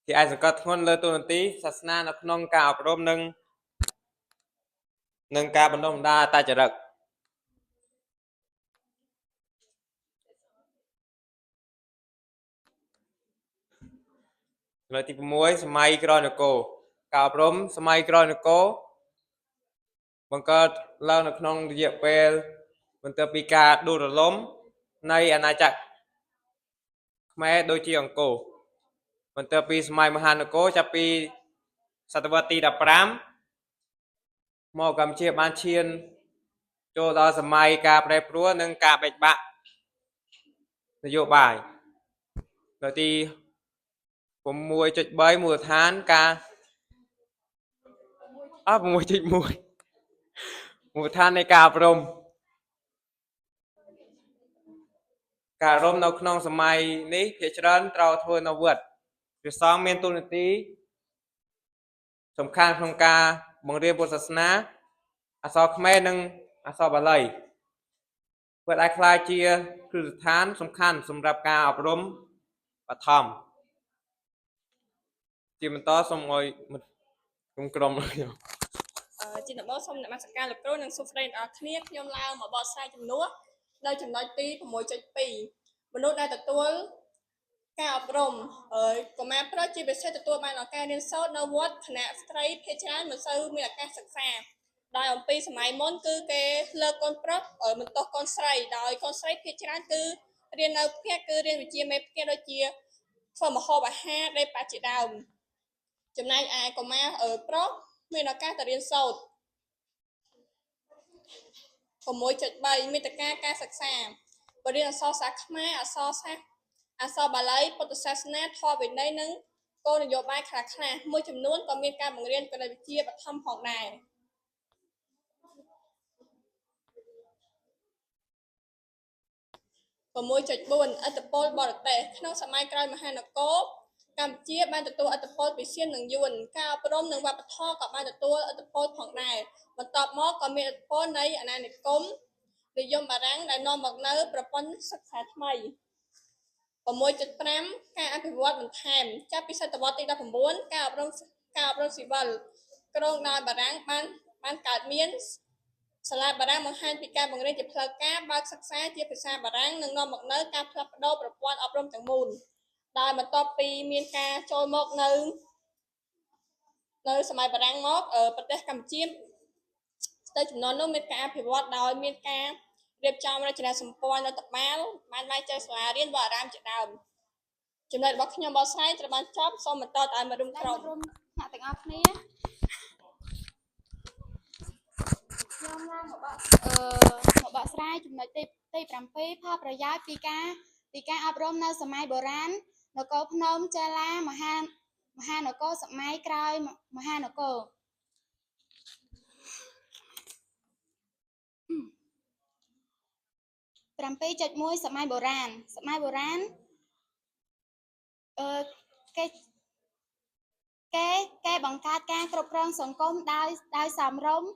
គេអាចសង្កត់ធ្ងន់លើទូនាទីសាសនានៅក្នុងការអប់រំនិង និងការបណ្ដុះបណ្ដាលអត្តចរិតចំណុចទី6សម័យក្រោយនគរការអប់រំសម័យក្រោយនគរបង្កើតឡើងនៅក្នុងរយៈពេលបន្ទាប់ពីការដួលរលំនៃអាណាចក្រខ្មែរដូចជាអង្គរបន្ទាប់ពីសម័យមហានគរចាប់ពីសតវត្សទី15មកកម្ពុជាបានឈានចូលដល់សម័យការប្រែប្រួលនិងការបែកបាក់នយោបាយនៅទី6.3មូលដ្ឋានការអ6.1មូលដ្ឋាននៃការអប់រំការអប់រំនៅក្នុងសម័យនេះភាគច្រើនត្រូវធ្វើនៅវត្តព្រះសង្ឃមានតួនាទីសំខាន់ក្នុងការបង្រៀនពុទ្ធសាសនាអក្សរខ្មែរនិងអក្សរបាលីវត្តអាចក្លាយជាគ្រឹះស្ថានសំខាន់សម្រាប់ការអប់រំបឋមជាបន្តសូមឲ្យមិត្តក្រុមខ្ញុំ ជាដំបូងសូមនមស្ការលោកគ្រូនិងសួស្តីអ្នកនរគ្នាខ្ញុំឡើងមកបកស្រាយជំនួសនៅចំណុចទី6.2មនុស្សដែលទទួលការអប់រំហើយកុមារប្រុសជាពិសេសទទួលបានឱកាសរៀនសូត្រនៅវត្តគណៈស្ត្រីភាគច្រើនមិនសូវមានឱកាសសិក្សាដោយអំពីសម័យមុនគឺគេលើកកូនប្រុសឲ្យបន្ទោសកូនស្រីដោយកូនស្រីភាគច្រើនគឺរៀននៅផ្ទះគឺរៀនវិជ្ជាមេផ្ទះដូចជាធ្វើម្ហូបអាហារដេប៉ាជាដើមចំណែកឯកុមារប្រុសមានឱកាសទៅរៀនសូត្រ6.3មេត្តាការសិក្សាបរិញ្ញាអក្សរសាស្ត្រខ្មែរអក្សរសាស្ត្រអក្សរបាលីពុទ្ធសាសនាធម៌វិន័យនិងគោលនយោបាយខ្លះៗមួយចំនួនក៏មានការបង្រៀនគណិតវិទ្យាបឋមផងដែរ6.4ឥទ្ធិពលបរទេសក្នុងសម័យក្រោយមហានគរកម្ពុជាបានទទួលឥទ្ធិពលពីសៀមនិងយួនការអប់រំនិងវប្បធម៌ក៏បានទទួលឥទ្ធិពលផងដែរបន្ទាប់មកក៏មានឥទ្ធិពលនៃអាណានិគមនិយមបារាំងដែលនាំមកនូវប្រព័ន្ធសិក្សាថ្មី6.5ការអភិវឌ្ឍបន្ថែមចាប់ពីសតវត្សទី19ការអប់រំស៊ីវិលក្រុងដោយបារាំងបានកើតមានសាលាបារាំងបង្ហាញពីការបង្រៀនជាផ្លូវការបើកសិក្សាជាភាសាបារាំងនិងនាំមកនូវការផ្លាស់ប្ដូរប្រព័ន្ធអប់រំទាំងមូលដោយបន្ទាប់ពីមានការចូលមកនៅសម័យបារាំងមកប្រទេសកម្ពុជាទៅចំនួននោះមានការអភិវឌ្ឍដោយមានការរៀបចំរចនាសម្ព័ន្ធរដ្ឋបាលបានបែងចែកសាលារៀនវត្តអារាមជាដើមចំណុចរបស់ខ្ញុំបកស្រាយត្រូវបានចប់សូមបន្តទៅឲ្យមករួមក្រុម ថ្នាក់ទាំងអស់គ្នាខ្ញុំឡើងមកបកស្រាយចំណុចទី7ផលប្រយោជន៍ពីការអប់រំនៅសម័យបុរាណនគរភ្នំចេលាមហានគរសម័យក្រោយមហានគរ7.1សម័យបុរាណសម័យបុរាណគេបង្កើតការគ្រប់គ្រងសង្គមដោយសមរម្យ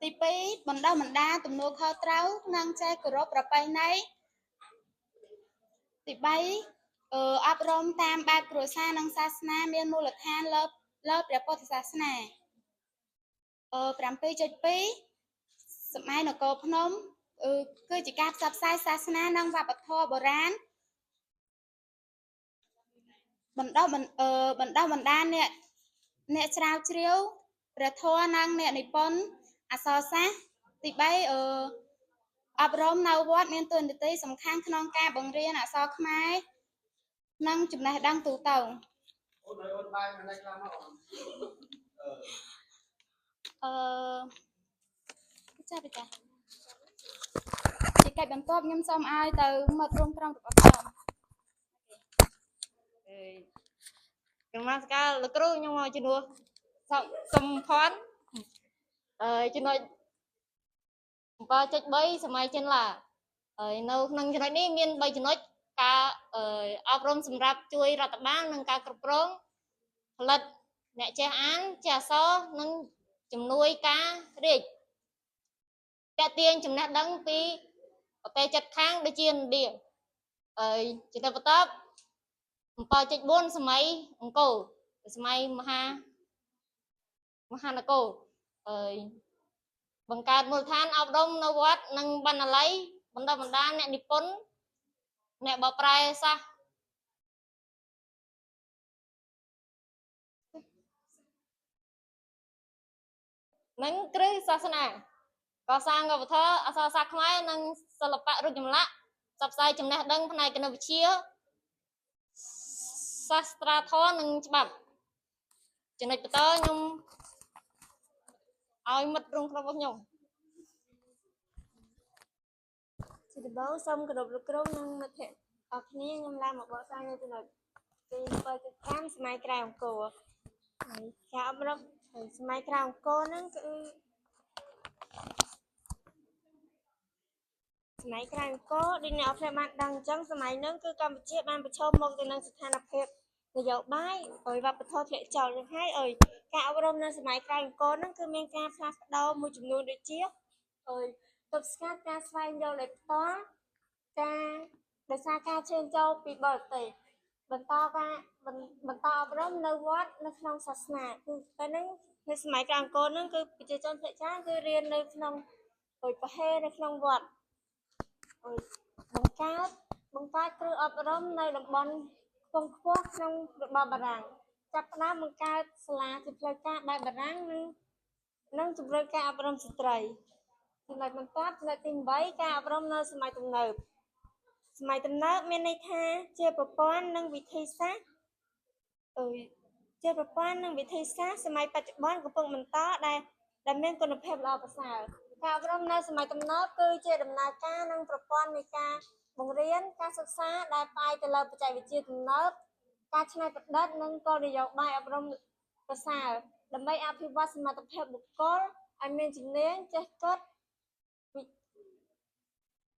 ទី2បណ្ដុះបណ្ដាលទំនួលខុសត្រូវនិងចេះគោរពប្រពៃណីទី3អប់រំតាមបែបគ្រួសារនិងសាសនាមានមូលដ្ឋានលើព្រះពុទ្ធសាសនា7.2សម័យនគរភ្នំគឺជាការផ្សព្វផ្សាយសាសនានិងវប្បធម៌បុរាណបណ្ដុះបណ្ដាលអ្នកស្រាវជ្រាវព្រះធម៌និងអ្នកនិពន្ធអក្សរសាស្ត្រទី3អប់រំនៅវត្តមានតួនាទីសំខាន់ក្នុងការបង្រៀនអក្សរខ្មែរនិងចំណេះដឹងទូទៅចា៎ចាជាកិច្ចបន្ទាប់ខ្ញុំសូមឲ្យទៅមិត្តរួមក្រុមរបស់ខ្ញុំ នមស្ការលោកគ្រូខ្ញុំមកជំនួសសំភ័ណ្ឌចំណុច 7.3 សម័យចិនឡាហើយនៅក្នុងចំណុចនេះមាន3ចំណុចការអប់រំសម្រាប់ជួយរដ្ឋបាលនិងការគ្រប់គ្រងផលិតអ្នកចេះអានចេះអក្សរនិងជំនួយការរាជតាក់ទាញចំណេះដឹងពីប្រទេសជិតខាងដូចជាឥណ្ឌាហើយចំណុចបន្ទាប់ 7.4 សម័យអង្គរ សម័យមហាមហានគរអើយបង្កើតមូលដ្ឋានអប់រំនៅវត្តនិងបណ្ណាល័យបណ្ដុះបណ្ដាលអ្នកនិពន្ធអ្នកបកប្រែសាស និងគ្រឹះសាសនាកសាងវប្បធម៌អក្សរសាស្ត្រខ្មែរនិងសិល្បៈរូបចម្លាក់ផ្សព្វផ្សាយចំណេះដឹងផ្នែកគណិតវិទ្យាសាស្ត្រាធម៌និងច្បាប់ចំណុចបន្តខ្ញុំឲ្យមិត្តរួមក្រុមរបស់ខ្ញុំ ជាដំបូងសូមគោរពលោកគ្រូនិងមិត្តភក្តិអរគ្នាខ្ញុំឡើងមកបកស្រាយនៅចំណុចទី7.5សម័យក្រោយអង្គរហើយការអប់រំហើយសម័យក្រោយអង្គរហ្នឹងគឺសម័យក្រោយអង្គរដូចអ្នកអរគ្នាបានដឹងអញ្ចឹងសម័យហ្នឹងគឺកម្ពុជាបានប្រឈមមុខទៅនឹងស្ថានភាពនយោបាយហើយវប្បធម៌ធ្លាក់ចុះយ៉ាងហើយអើយការអប់រំនៅសម័យក្រោយអង្គរហ្នឹងគឺមានការផ្លាស់ប្ដូរមួយចំនួនដូចជាអើយទប់ស្កាត់ការស្វែងយល់ដោយផ្ទាល់ការដោយសារការឈានចូលពីបរទេសបន្តការបន្តអប់រំនៅវត្តនៅក្នុងសាសនាគឺពេលហ្នឹងនៅសម័យក្រោយអង្គរហ្នឹងគឺប្រជាជនភាគច្រើនគឺរៀននៅក្នុងអុយប្រហេនៅក្នុងវត្តអុយបង្កើតបង្កើតគ្រឹះអប់រំនៅតំបន់ខ្ពង់ខ្ពស់ក្នុងរបបបារាំងចាប់ផ្ដើមបង្កើតសាលាជាផ្លូវការបែបបារាំងនិងនិងជំរុញការអប់រំស្ត្រីចំណុចបន្ទាប់ចំណុចទី8ការអប់រំនៅសម័យទំនើបសម័យទំនើបមានន័យថាជាប្រព័ន្ធនិងវិធីសាស្ត្រអើយជាប្រព័ន្ធនិងវិធីសាស្ត្រសម័យបច្ចុប្បន្នកំពុងបន្តដែលដែលមានគុណភាពល្អប្រសើរការអប់រំនៅសម័យទំនើបគឺជាដំណើរការនិងប្រព័ន្ធនៃការបង្រៀនការសិក្សាដែលផ្អែកទៅលើបច្ចេកវិទ្យាទំនើបការច្នៃប្រឌិតនិងគោលនយោបាយអប់រំប្រសើរដើម្បីអភិវឌ្ឍសមត្ថភាពបុគ្គលឲ្យមានជំនាញចេះគិត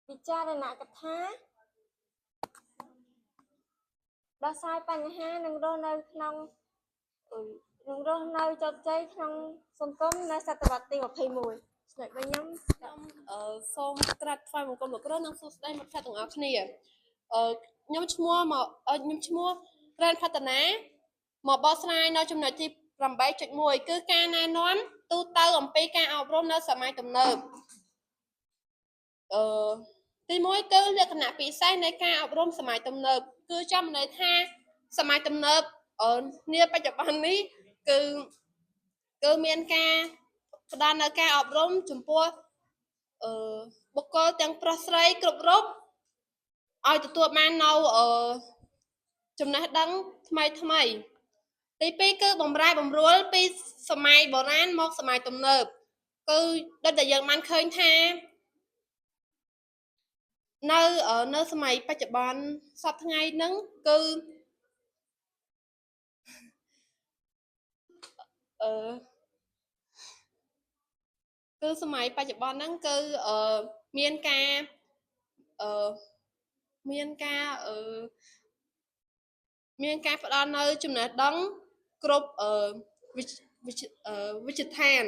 វិចារណកថាដោះស្រាយបញ្ហានិងរស់នៅក្នុងនឹងរស់នៅជោគជ័យក្នុងសង្គមនៅសតវត្សទី21ចំណុចវិញខ្ញុំ ខ្ញុំសូមក្រាបថ្វាយបង្គំលោកគ្រូនិងសួស្តីមិត្តភក្តិទាំងអស់គ្នាអឺខ្ញុំឈ្មោះមកខ្ញុំឈ្មោះរ៉ែនផាតនាមកបកស្រាយនៅចំណុចទី8.1គឺការណែនាំទូទៅអំពីការអប់រំនៅសម័យទំនើបអឺទី1គឺលក្ខណៈពិសេសនៃការអប់រំសម័យទំនើបគឺចាំន័យថាសម័យទំនើបនាបច្ចុប្បន្ននេះគឺគឺមានការផ្ដល់នៅការអប់រំចំពោះអឺបុគ្គលទាំងប្រុសស្រីគ្រប់រូបឲ្យទទួលបាននៅអឺចំណេះដឹងថ្មីថ្មីទី2គឺបំរែបំរួលពីសម័យបុរាណមកសម័យទំនើបគឺដូចដែលយើងបានឃើញថានៅនៅសម័យបច្ចុប្បន្នសប្តាហ៍ថ្ងៃហ្នឹងគឺអឺគឺសម័យបច្ចុប្បន្នហ្នឹងគឺអឺមានការអឺមានការអឺមានការផ្ដល់នៅចំណេះដឹងគ្រប់អឺវិវិជ្ជាឋាន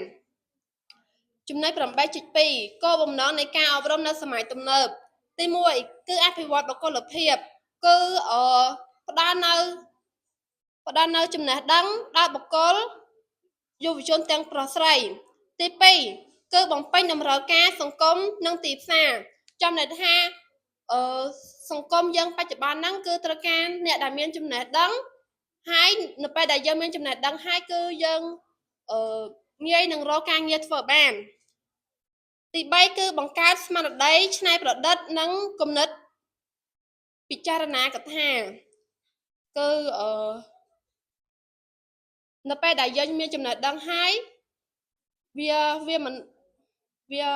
ចំណុច8.2គោលបំណងនៃការអប់រំនៅសម័យទំនើបទី1គឺអភិវឌ្ឍបុគ្គលភាពគឺអឺផ្ដល់នៅផ្ដល់នៅចំណេះដឹងដល់បុគ្គលយុវជនទាំងប្រុសស្រីទី2គឺបំពេញតម្រូវការសង្គមនិងទីផ្សារចាំន័យថាអឺសង្គមយើងបច្ចុប្បន្នហ្នឹងគឺត្រូវការអ្នកដែលមានចំណេះដឹងហើយនៅពេលដែលយើងមានចំណេះដឹងហើយគឺយើងអឺងាយនឹងរកការងារធ្វើបានទី3គឺបង្កើតស្មារតីច្នៃប្រឌិតនិងគំនិតពិចារណាកថាគឺអឺនៅពេលដែលយើងមានចំណេះដឹងហើយវាវាមិនវា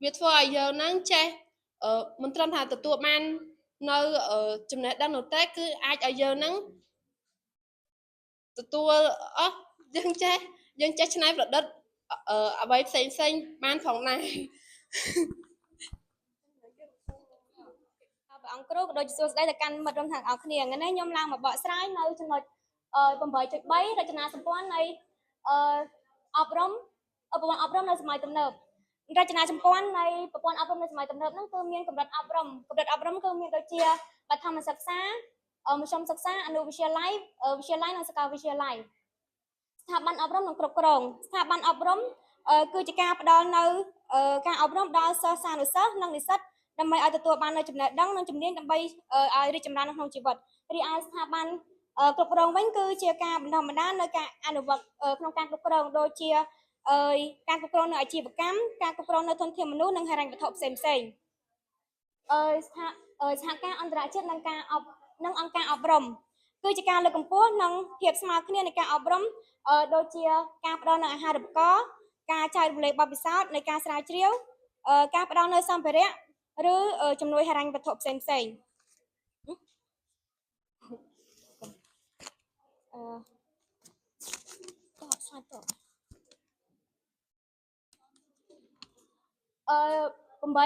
វាធ្វើឲ្យយើងហ្នឹងចេះអឺមិនត្រឹមថាទទួលបាននៅចំណេះដឹងនោះទេគឺអាចឲ្យយើងហ្នឹងទទួលអស់យើងចេះយើងចេះច្នៃប្រឌិតអ្វីផ្សេងផ្សេងបានផងដែរ ព្រះអង្គគ្រូក៏ដូចជាសួស្តីទៅកាន់មិត្តរួមទាំងអស់គ្នាថ្ងៃនេះខ្ញុំឡើងមកបកស្រាយនៅចំណុច8.3រចនាសម្ព័ន្ធនៃអឺអប់រំប្រព័ន្ធអប់រំនៅសម័យទំនើបរចនាសម្ព័ន្ធនៃប្រព័ន្ធអប់រំនៅសម័យទំនើបហ្នឹងគឺមានកម្រិតអប់រំកម្រិតអប់រំគឺមានដូចជាបឋមសិក្សា មធ្យមសិក្សាអនុវិទ្យាល័យវិទ្យាល័យនិងសាកលវិទ្យាល័យស្ថាប័នអប់រំនិងគ្រប់គ្រងស្ថាប័នអប់រំគឺជាការផ្ដល់នៅការអប់រំដល់សិស្សានុសិស្សនិងនិស្សិតដើម្បីឲ្យទទួលបាននូវចំណេះដឹងនិងជំនាញដើម្បីឲ្យរីកចម្រើននៅក្នុងជីវិតរីឯស្ថាប័នគ្រប់គ្រងវិញគឺជាការបណ្ដុះបណ្ដាលនៅការអនុវត្តក្នុងការគ្រប់គ្រងដូចជាការគ្រប់គ្រងនៅអាជីវកម្មការគ្រប់គ្រងនៅធនធានមនុស្សនិងហិរញ្ញវត្ថុផ្សេងផ្សេងសហការអន្តរជាតិនិងការអប់និងអង្គការអប់រំគឺជាការលើកកម្ពស់និងភាពស្មើគ្នានៃការអប់រំដូចជាការផ្ដល់នូវអាហារូបករណ៍ការចែករំលែកបទពិសោធន៍នៃការស្រាវជ្រាវការផ្ដល់នូវសម្ភារៈឬជំនួយហិរញ្ញវត្ថុផ្សេងផ្សេងអឺតបស្លាយតបអឺ8.4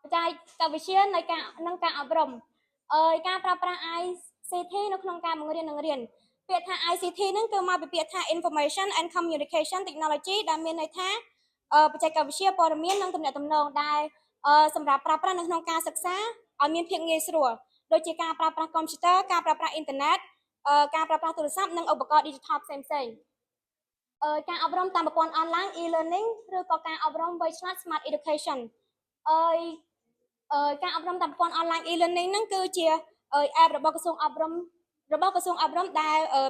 បច្ចេកវិទ្យានៃការនិងការអប់រំអឺការប្រើប្រាស់ ICT នៅក្នុងការបង្រៀននិងរៀនពាក្យថា ICT ហ្នឹងគឺមកពីពាក្យថា Information and Communication Technology ដែលមានន័យថាបច្ចេកវិទ្យាព័ត៌មាននិងទំនាក់ទំនងដែលសម្រាប់ប្រើប្រាស់នៅក្នុងការសិក្សាឲ្យមានភាពងាយស្រួលដូចជាការប្រើប្រាស់កុំព្យូទ័រការប្រើប្រាស់អ៊ីនធឺណិតការប្រើប្រាស់ទូរស័ព្ទនិងឧបករណ៍ digital ផ្សេងផ្សេងការអប់រំតាមប្រព័ន្ធអនឡាញ e-learning ឬក៏ការអប់រំវៃឆ្លាត smart education អឺការអប់រំតាមប្រព័ន្ធអនឡាញ e-learning ហ្នឹងគឺជា app របស់ក្រសួងអប់រំដែល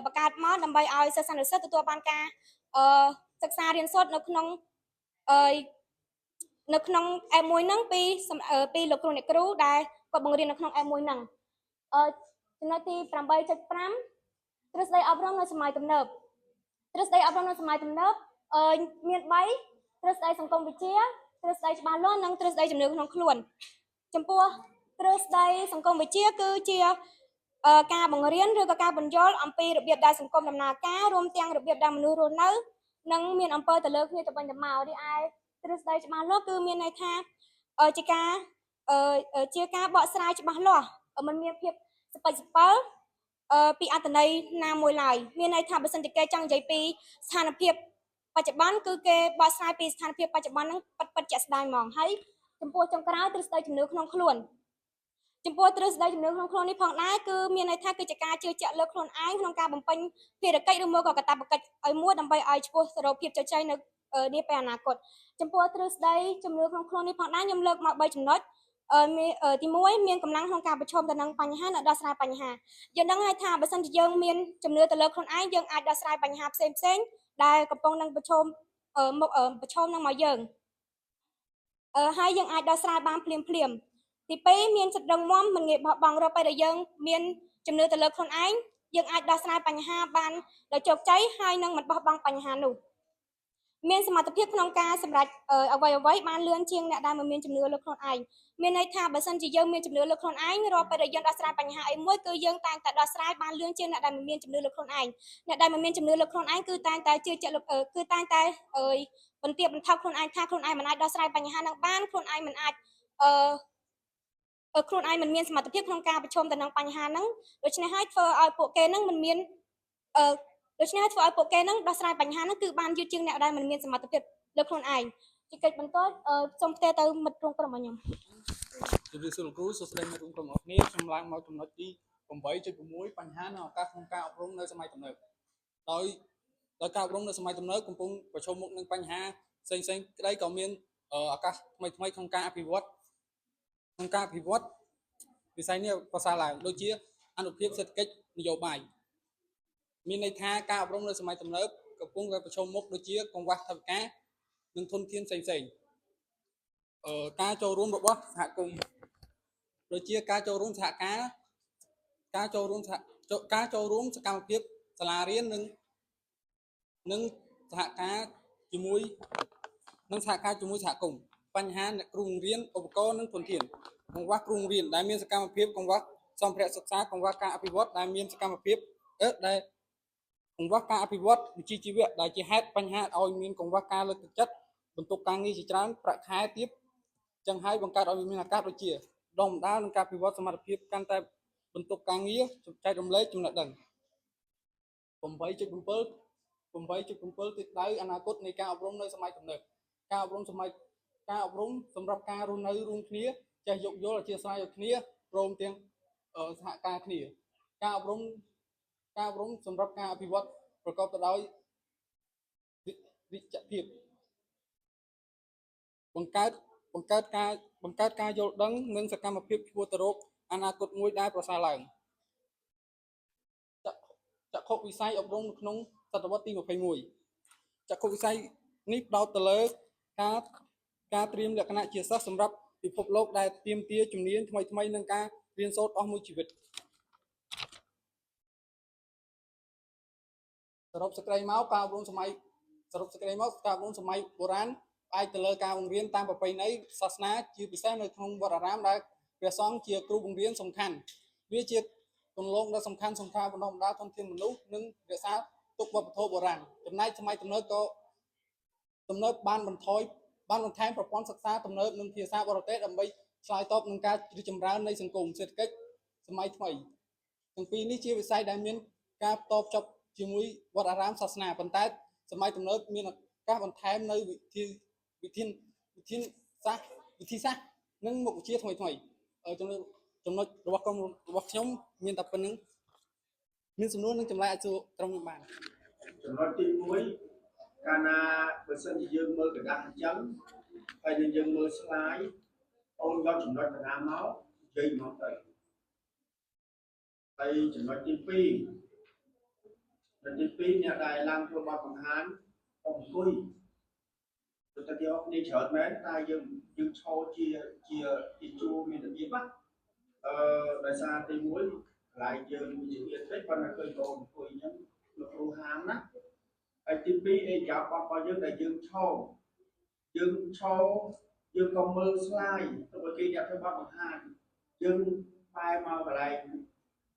បង្កើតមកដើម្បីឲ្យសិស្សានុសិស្សទទួលបានការសិក្សារៀនសូត្រនៅក្នុង app មួយហ្នឹងពីលោកគ្រូអ្នកគ្រូដែលគាត់បង្រៀននៅក្នុង app មួយហ្នឹងអឺចំណុចទី8.5ទ្រឹស្ដីអប់រំនៅសម័យទំនើបទ្រឹស្ដីអប់រំនៅសម័យទំនើបអឺមាន3ទ្រឹស្ដីសង្គមវិទ្យាទ្រឹស្ដីច្បាស់លាស់និងទ្រឹស្ដីជំនឿក្នុងខ្លួនចំពោះទ្រឹស្ដីសង្គមវិទ្យាគឺជាការបង្រៀនឬក៏ការពន្យល់អំពីរបៀបដែលសង្គមដំណើរការរួមទាំងរបៀបដែលមនុស្សរស់នៅនិងមានអំពើទៅលើគ្នាទៅវិញទៅមករីឯទ្រឹស្ដីច្បាស់លាស់គឺមានន័យថាជាការបកស្រាយច្បាស់លាស់មិនមានភាពសពិចសពិលពីអត្ថន័យណាមួយឡើយមានន័យថាបើសិនជាគេចង់និយាយពីស្ថានភាពបច្ចុប្បន្នគឺគេបកស្រាយពីស្ថានភាពបច្ចុប្បន្នហ្នឹងពិតពិតជាក់ស្ដែងហ្មងហើយចំពោះចុងក្រោយទ្រឹស្ដីជំនឿក្នុងខ្លួនចំពោះទ្រឹស្ដីជំនឿក្នុងខ្លួននេះផងដែរគឺមានន័យថាគឺជាការជឿជាក់លើខ្លួនឯងក្នុងការបំពេញភារកិច្ចឬមួយក៏កាតព្វកិច្ចឲ្យមួយដើម្បីឲ្យឆ្ពោះទៅរកភាពជោគជ័យនៅនាពេលអនាគតចំពោះទ្រឹស្ដីជំនឿក្នុងខ្លួននេះផងដែរខ្ញុំលើកមក3ចំណុចទី1មានកម្លាំងក្នុងការប្រឈមទៅនឹងបញ្ហានិងដោះស្រាយបញ្ហាយើងដឹងហើយថាបើសិនជាយើងមានជំនឿទៅលើខ្លួនឯងយើងអាចដោះស្រាយបញ្ហាផ្សេងផ្សេងដែលកំពុងនឹងប្រឈមមកប្រឈមនឹងមកយើងហើយយើងអាចដោះស្រាយបានភ្លាមភ្លាមទី2មានចិត្តរឹងមាំមិនងាយបោះបង់រាល់ពេលដែលយើងមានជំនឿទៅលើខ្លួនឯងយើងអាចដោះស្រាយបញ្ហាបានដោយជោគជ័យហើយនឹងមិនបោះបង់បញ្ហានោះមានសមត្ថភាពក្នុងការសម្រេចអ្វីអ្វីបានលឿនជាងអ្នកដែលមិនមានជំនឿលើខ្លួនឯងមានន័យថាបើសិនជាយើងមានជំនឿលើខ្លួនឯងរាល់ពេលដែលយើងដោះស្រាយបញ្ហាអីមួយគឺយើងតែងតែដោះស្រាយបានលឿនជាងអ្នកដែលមិនមានជំនឿលើខ្លួនឯងអ្នកដែលមិនមានជំនឿលើខ្លួនឯងគឺតែងតែជឿជាក់គឺតែងតែអើយបន្ទាបបន្ថោកខ្លួនឯងថាខ្លួនឯងមិនអាចដោះស្រាយបញ្ហានឹងបានខ្លួនឯងមិនអាចអឺខ្លួនឯងមិនមានសមត្ថភាពក្នុងការប្រឈមទៅនឹងបញ្ហាហ្នឹងដូច្នេះហើយធ្វើឲ្យពួកគេហ្នឹងមិនមានអឺដូច្នេះហើយធ្វើឲ្យពួកគេហ្នឹងដោះស្រាយបញ្ហាហ្នឹងគឺបានយឺតជាងអ្នកដែលមិនមានសមត្ថភាពលើខ្លួនឯងជាកិច្ចបន្តសូមផ្ទេរទៅមិត្តរួមក្រុមរបស់ខ្ញុំ ជម្រាបសួរលោកគ្រូសួស្តីមិត្តរួមក្រុមអរគ្នាខ្ញុំឡើងមកចំណុចទី8.6បញ្ហានិងឱកាសក្នុងការអប់រំនៅសម័យទំនើបដោយដោយការអប់រំនៅសម័យទំនើបកំពុងប្រឈមមុខនឹងបញ្ហាផ្សេងៗក្តីក៏មានឱកាសថ្មីថ្មីក្នុងការអភិវឌ្ឍក្នុងការអភិវឌ្ឍវិស័យនេះប្រសើរឡើងដូចជាអនុភាពសេដ្ឋកិច្ចនយោបាយមានន័យថាការអប់រំនៅសម័យទំនើបកំពុងតែប្រឈមមុខដូចជាកង្វះថវិកានិងធនធានផ្សេងផ្សេងការចូលរួមរបស់សហគមន៍ដូចជាការចូលរួមសហការការចូលរួមសហការចូលរួមសកម្មភាពសាលារៀននិងសហការជាមួយនិងសហការជាមួយសហគមន៍បញ្ហាអ្នកគ្រូបង្រៀនឧបករណ៍និងធនធានកង្វះគ្រូបង្រៀនដែលមានសកម្មភាពកង្វះសម្ភារៈសិក្សាកង្វះការអភិវឌ្ឍដែលមានសកម្មភាពអឺដែលកង្វះការអភិវឌ្ឍវិជ្ជាជីវៈដែលជាហេតុបញ្ហាឲ្យមានកង្វះការលើកទឹកចិត្តបន្ទុកការងារជាច្រើនប្រាក់ខែទាបចឹងហើយបង្កើតឲ្យមានឱកាសដូចជាដងបណ្ដាលនិងការពិវត្តសមត្ថភាពកាន់តែបន្ទុកការងារចែករំលែកចំណេះដឹង8.7 8.7ទិសដៅអនាគតនៃការអប់រំនៅសម័យទំនើបការអប់រំសម័យការអប់រំសម្រាប់ការរស់នៅរួមគ្នាចេះយោគយល់អធ្យាស្រ័យឲ្យគ្នាព្រមទាំង សហការគ្នា ការអប់រំការអប់រំសម្រាប់ការអភិវឌ្ឍប្រកបទៅដោយវិជ្ជភាពបង្កើតបង្កើតការបង្កើតការយល់ដឹងនិងសកម្មភាពឆ្ពោះទៅរកអនាគតមួយដែលប្រសើរឡើងចក្ខុវិស័យអប់រំនៅក្នុងសតវត្សទី21ចក្ខុវិស័យនេះផ្ដោតទៅលើការការត្រៀមលក្ខណៈជាសិស្សសម្រាប់ពិភពលោកដែលទាមទារជំនាញថ្មីៗនិងការរៀនសូត្រអស់មួយជីវិតសរុបសេចក្តីមកការអប់រំសម័យសរុបសេចក្តីមកការអប់រំសម័យបុរាណផ្អែកទៅលើការបង្រៀនតាមប្រពៃណីសាសនាជាពិសេសនៅក្នុងវត្តអារាមដែលព្រះសង្ឃជាគ្រូបង្រៀនសំខាន់វាជាគន្លងដ៏សំខាន់សំខាន់បណ្ដុះបណ្ដាលធនធានមនុស្សនិងរក្សាទុកវប្បធម៌បុរាណចំណែកសម័យទំនើបក៏ទំនើបបានបន្ថយបានបន្ថែមប្រព័ន្ធសិក្សាទំនើបនិងភាសាបរទេសដើម្បីឆ្លើយតបនឹងការរីកចម្រើននៃសង្គមសេដ្ឋកិច្ចសម័យថ្មីទាំងពីរនេះជាវិស័យដែលមានការតបភ្ជាប់ជាមួយវត្តអារាមសាសនាប៉ុន្តែសម័យទំនើបមានឱកាសបន្ថែមនៅវិធីវិធានវិធានសាស្ត្រវិធីសាស្ត្រនិងមុខវិជ្ជាថ្មីថ្មីចំណុចចំណុចរបស់ក្រុមរបស់ខ្ញុំមានតែប៉ុណ្្នឹងមានសំណួរនិងចម្លើយអាចសួរក្រុមខ្ញុំបាន ចំណុចទី1កាលណាបើសិនជាយើងមើលក្រដាសអញ្ចឹងហើយនឹងយើងមើល slide អូនយកចំណុចកណាមកនិយាយមកទៅហើយចំណុចទី2ចំណុចទី2អ្នកដែលឡើងធ្វើបទបង្ហាញអង្គុយទៅតែយកគ្នាច្រើនមែនតែយើងយើងឈរជាជាជាជួរមានរបៀបណាអឺដោយសារទី1កន្លែងយើងវាជាទៀតតិចប៉ុន្តែឃើញបងអង្គុយអញ្ចឹងលោកគ្រូហាមណាហើយទី2អេយ៉ាបរបស់យើងដែលយើងឈរយើងឈរយើងក៏មើល slide ទៅឲ្យគេអ្នកធ្វើបទបង្ហាញយើងបែរមកកន្លែង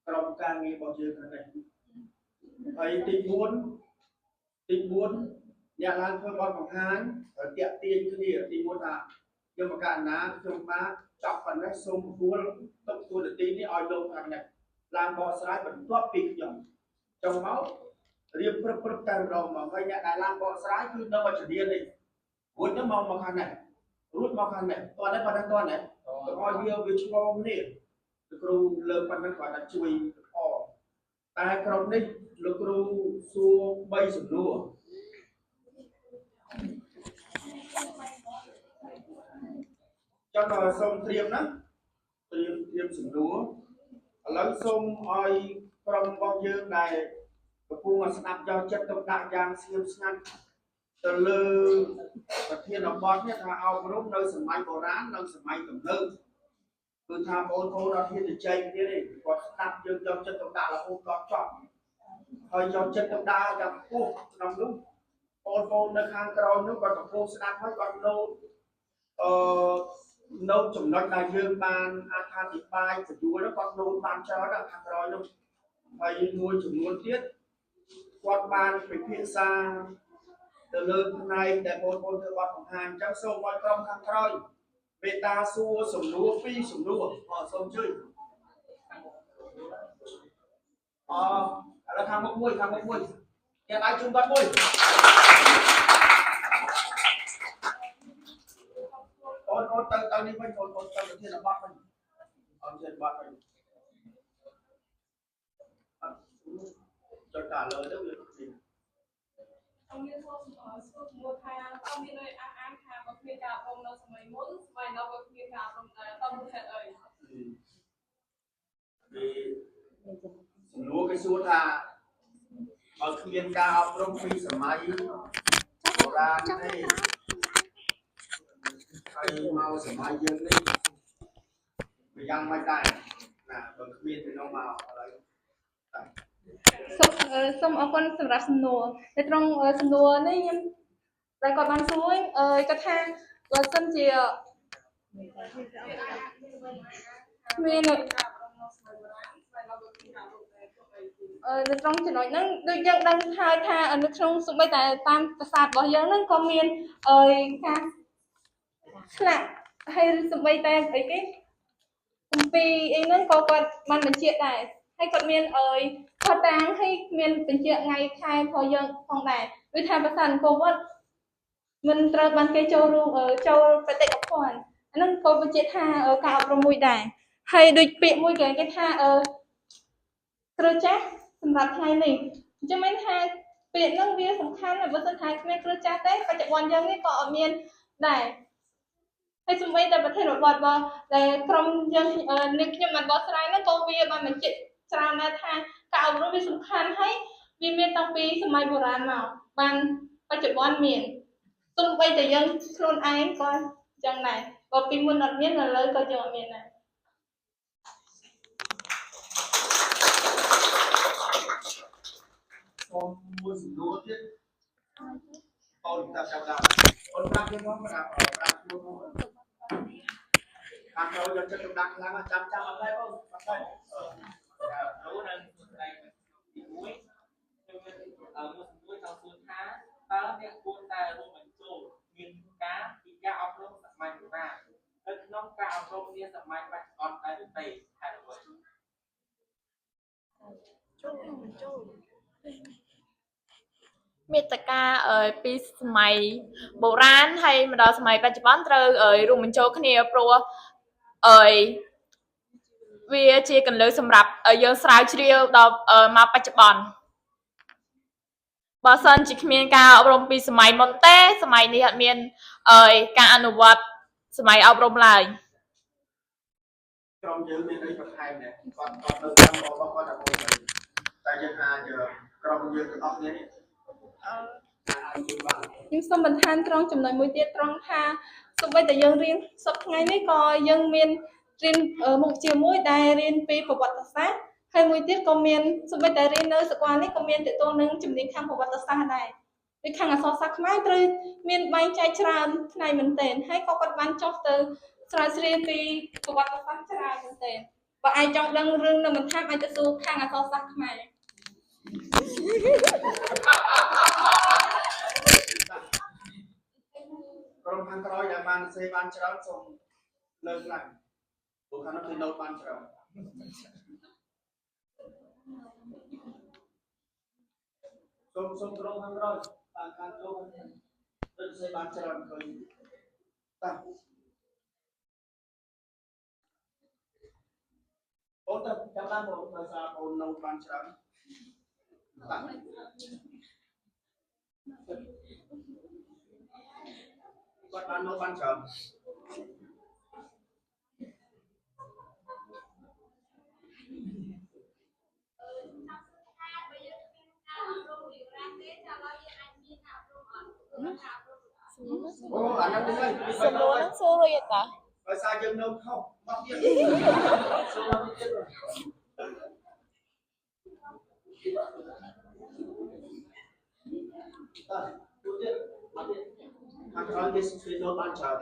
ក្រុមការងាររបស់យើងខាងនេះហើយទី4ទី4អ្នកឡើងធ្វើបទបង្ហាញត្រូវតាក់ទាញគ្នាទី1ថាខ្ញុំបកណាខ្ញុំបាទចប់ប៉ុណ្ណេះសូមហួលទុកតួនាទីនេះឲ្យលោកខាងនេះឡើងបកស្រាយបន្ទាប់ពីខ្ញុំចង់មករៀបព្រឹបព្រឹបតែម្ដងមកហើយអ្នកដែលឡើងបកស្រាយគឺនៅឲ្យជំនាញនេះរួចទៅមកមកខាងនេះរួចមកខាងនេះតោះនេះប៉ុណ្ណឹងតោះនេះកុំឲ្យវាវាឆ្លងនេះលោកគ្រូលើកប៉ុណ្ណឹងគាត់ថាជួយល្អតែក្រុមនេះលោកគ្រូសួរ3សំណួរចង់ដល់សូមត្រៀមណាត្រៀមត្រៀមសំណួរឥឡូវសូមឲ្យក្រុមរបស់យើងដែលកំពុងស្ដាប់យកចិត្តទុកដាក់យ៉ាងស្ងៀមស្ងាត់ទៅលើប្រធានបទនេះថាអប់រំនៅសម័យបុរាណនិងសម័យទំនើបគឺថាបងប្អូនអត់ហ៊ានទៅចែកគ្នាទេគាត់ស្ដាប់យើងយកចិត្តទុកដាក់រហូតដល់ចប់ហើយយកចិត្តទុកដាក់យ៉ាងខ្ពស់ក្នុងនោះបងប្អូននៅខាងក្រោយនោះគាត់កំពុងស្ដាប់ហើយគាត់ណូតអឺនៅចំណុចដែលយើងបានអត្ថាធិប្បាយពយល់នោះគាត់ណូតបានច្រើនដល់ខាងក្រោយនោះហើយមួយចំនួនទៀតគាត់បានពិភាក្សាទៅលើផ្នែកដែលបងប្អូនធ្វើបទបង្ហាញអញ្ចឹងសូមឲ្យក្រុមខាងក្រោយមេត្តាសួរសំណួរពីរសំណួរអសូមជួយអឥឡូវខាងមុខមួយខាងមុខមួយគេដៃជូនគាត់មួយអូនអូនទៅទៅនេះវិញអូនអូនទៅប្រធានបទវិញអូនធានបទវិញចុចតាលើទៅវានេះ អង្គមានសួរសួរមួយថាតើមានន័យអះអាងថាបើគ្មានការអប់រំនៅសម័យមុនសម័យនោះក៏គ្មានការអប់រំដែរតើមូលហេតុអី គេសំណួរគេសួរថាបើគ្មានការអប់រំពីសម័យបុរាណទេហើយមកសម័យយើងនេះវាយ៉ាងម៉េចដែរណាបើគ្មានពីនោះមកឥឡូវ សូមសូមអរគុណសម្រាប់សំណួរនៅត្រង់សំណួរនេះខ្ញុំដែលគាត់បានសួរអឺគាត់ថាបើសិនជាមានអឺនៅត្រង់ចំណុចហ្នឹងដូចយើងដឹងហើយថានៅក្នុងសូម្បីតែតាមប្រាសាទរបស់យើងហ្នឹងក៏មានអឺការឆ្លាក់ហើយសូម្បីតែអីគេគម្ពីរអីហ្នឹងក៏គាត់បានបញ្ជាក់ដែរហើយគាត់មានអើយខតាំងហើយមានបញ្ជាក់ថ្ងៃខែរបស់យើងផងដែរដូចថាប្រាសាទអង្គរវត្តមិនត្រូវបានគេចូលរួមចូលបេតិកភណ្ឌអាហ្នឹងក៏បញ្ជាក់ថាការអប់រំមួយដែរ ហើយដូចពាក្យមួយគេគេថាអឺគ្រូចាស់សម្រាប់ថ្ងៃនេះអញ្ចឹងមានថាពាក្យហ្នឹងវាសំខាន់ណាស់បើសិនថាគ្មានគ្រូចាស់ទេបច្ចុប្បន្នយើងនេះក៏អត់មានដែរហើយសូម្បីតែប្រធានបទរបស់ដែលក្រុមយើងនាងខ្ញុំបានបកស្រាយហ្នឹងក៏វាបានបញ្ជាក់ច្រើនដែរថាការអប់រំវាសំខាន់ហើយវាមានតាំងពីសម័យបុរាណមកបានបច្ចុប្បន្នមានសូម្បីតែយើងខ្លួនឯងក៏ចឹងដែរបើពីមុនអត់មានឥឡូវក៏យើងអត់មានដែរ សូមមួយសំណួរទៀតអូនតាមចាប់ដល់អូនប្រាប់យើងមកប្រាប់ប្រាប់ខ្លួនមកខាងក្រោយយកចិត្តទុកដាក់ខ្លាំងចាំចាំអត់ដែរបងអត់ដែរ គ្រូនិងសួស្តីទី1ខ្ញុំមានមួយសំណួរចង់សួរថាតើអ្នកគួរតែរួមបញ្ចូលមានការពីការអប់រំសម័យបុរាណនៅក្នុងការអប់រំនាសម័យបច្ចុប្បន្នដែរឬទេហេតុអ្វី ចូលបញ្ចូលមេត្តាពីសម័យបុរាណហើយមកដល់សម័យបច្ចុប្បន្នត្រូវរួមបញ្ចូលគ្នាព្រោះអឺវាជាកន្លឹះសម្រាប់យើងស្រាវជ្រាវដល់មកបច្ចុប្បន្នបើសិនជាគ្មានការអប់រំពីសម័យមុនទេសម័យនេះអត់មានការអនុវត្តសម័យអប់រំឡើយ ក្រុមយើងមានអីបន្ថែមដែរគាត់គាត់នៅតាមរបស់គាត់តែមួយតែយើងអាចក្រុមយើងទាំងអស់គ្នានេះអាចជួយបាន ខ្ញុំសូមបន្ថែមត្រង់ចំណុចមួយទៀតត្រង់ថាសូម្បីតែយើងរៀនសប្តាហ៍ថ្ងៃនេះក៏យើងមានរៀនមុខជាមួយដែលរៀនពីប្រវត្តិសាស្ត្រហើយមួយទៀតក៏មានសូម្បីតែរៀននៅសាកលនេះក៏មានទាក់ទងនឹងជំនាញខាងប្រវត្តិសាស្ត្រដែរដូចខាងអក្សរសាស្ត្រខ្មែរត្រូវមានបែងចែកច្រើនផ្នែកមែនទែនហើយក៏គាត់បានចុះទៅស្រាវជ្រាវពីប្រវត្តិសាស្ត្រច្រើនមែនទែនបើអាចចង់ដឹងរឿងនៅបន្ថែមអាចទៅសួរខាងអក្សរសាស្ត្រខ្មែរ ក្រុមខាងក្រោយដែលបានសេបានច្រើនសូមលើកឡើងព្រោះខាងនោះគេណូតបានច្រើនសូមសូមក្រុមខាងក្រោយបានខាងចូលដូចសេបានច្រើនឃើញតាអូនទៅចាំបានបងដោយសារអូនណូតបានច្រើនតាគាត់បានណូតបានច្រើនអូអាហ្នឹងនេះហើយ សំណួរហ្នឹងសួររួចតា ដោយសារយើងនៅខុសមកទៀតសួរមកទៀតតើទូទៀតមកទៀតខាងក្រោយគេស្វីណូបានច្រើន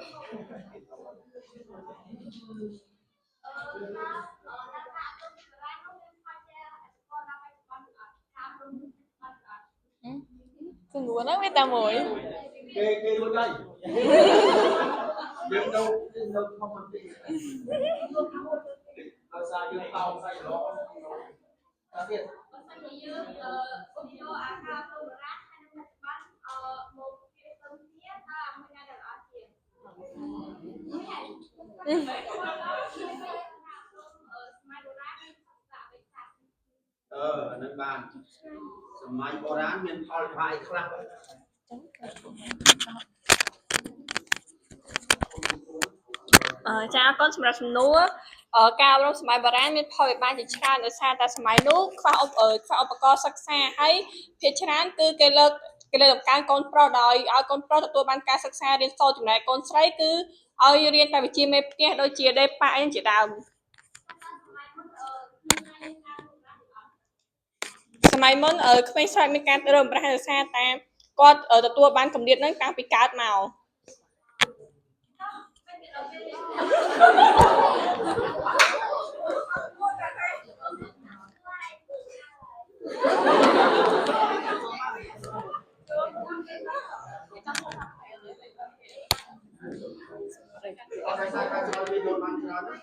សំណួរហ្នឹងវាតែមួយ គេគេរួចហើយយើងនៅនៅខំបន្តិចដោយសារយើងតោងសាច់ឡងតើទៀត បើសិនជាយើងឧបយកអាការព្រំរាជហើយនឹងបច្ចុប្បន្នមកប្រៀបផ្ទឹមគ្នាតើអាមួយណាដែលល្អជាង អឺអានឹងបានសម័យបុរាណមានផលវិបាកខ្លះ ចាអរគុណសម្រាប់សំណួរការអប់រំសម័យបុរាណមានផលវិបាកជាច្រើនដោយសារតែសម័យនោះខ្វះឧបខ្វះឧបករណ៍សិក្សាហើយភាគច្រើនគឺគេលើកគេលើកតម្កើងកូនប្រុសដោយឲ្យកូនប្រុសទទួលបានការសិក្សារៀនសូត្រចំណែកកូនស្រីគឺឲ្យរៀនតែវិជ្ជាមេផ្ទះដូចជាដេប៉ាអីជាដើមសម័យមុនក្មេងស្រីមានការរើបំរាស់ដោយសារតែគាត់ទទួលបានគម្លាតហ្នឹងតាំងពីកើតមក អត់ដោយសារការស្រាវជ្រាវយកបានច្រើនណា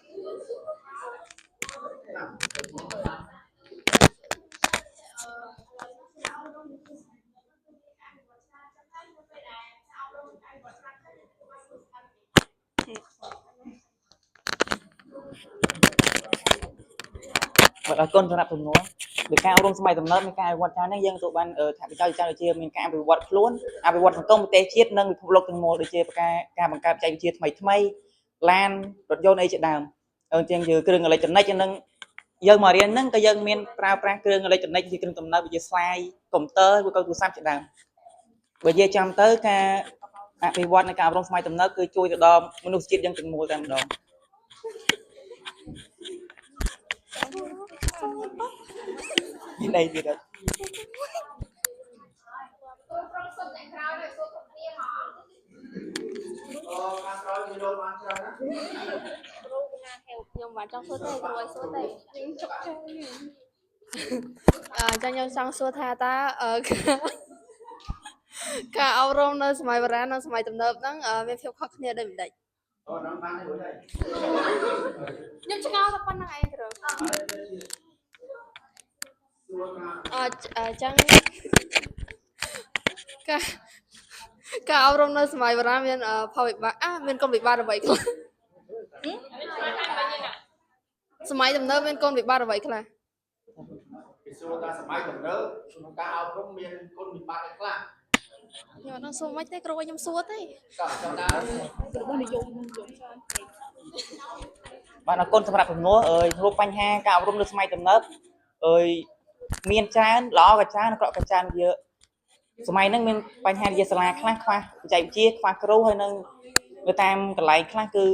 បាទអរគុណសម្រាប់សំណួរដោយការអប់រំសម័យទំនើបមានការអភិវឌ្ឍច្រើនហ្នឹងយើងទទួលបានថាប្រយោជន៍ច្រើនដូចជាមានការអភិវឌ្ឍខ្លួនអភិវឌ្ឍសង្គមប្រទេសជាតិនិងពិភពលោកទាំងមូលដូចជាការបង្កើតបច្ចេកវិទ្យាថ្មីថ្មីឡានរថយន្តអីជាដើមហើយទាំងជាគ្រឿងអេឡិចត្រូនិកនិងយើងមករៀនហ្នឹងក៏យើងមានប្រើប្រាស់គ្រឿងអេឡិចត្រូនិកជាគ្រឿងទំនើបដូចជាស្លាយកុំព្យូទ័រឬក៏ទូរស័ព្ទជាដើមបើនិយាយចំទៅការអភិវឌ្ឍនៃការអប់រំសម័យទំនើបគឺជួយទៅដល់មនុស្សជាតិយើងទាំងមូលតែម្ដងមានអីទៀតអត់ ក្រុមសុទ្ធអ្នកក្រោយឲ្យសួរគ្រប់គ្នាមក អូខាងក្រោយគេយកបានច្រើនណា គ្រូណាហេវខ្ញុំមិនចង់សួរទេគ្រូឲ្យសួរទេ យើងជប់ចេះ អឺចឹងខ្ញុំចង់សួរថាតើអឺការអប់រំនៅសម័យបុរាណនិងសម័យទំនើបហ្នឹងមានភាពខុសគ្នាដូចម្ដេច អូហ្នឹងបានហើយរួចហើយ ខ្ញុំឆ្ងល់តែប៉ុណ្្នឹងឯងគ្រូ សួរថា អឺចឹងការការអប់រំនៅសម័យបុរាណមានផលវិបាកមានគុណវិបត្តិអ្វីខ្លះសម័យទំនើបមានគុណវិបត្តិអ្វីខ្លះ គេសួរថាសម័យទំនើបក្នុងការអប់រំមានគុណវិបត្តិអីខ្លះ ខ្ញុំអត់ដឹងសួរមិនទេគ្រូឲ្យខ្ញុំសួរទេ តោះចាំដើម របស់និយមនិយមច្រើន បាទអរគុណសម្រាប់សំណួរអើយព្រោះបញ្ហាការអប់រំនៅសម័យទំនើបអើយមានច្រើនល្អក៏ច្រើនអាក្រក់ក៏ច្រើនវាសម័យហ្នឹងមានបញ្ហាវិទ្យាសាលាខ្លះខ្វះបច្ចេកវិទ្យាខ្វះគ្រូហើយនឹងនៅតាមកន្លែងខ្លះគឺ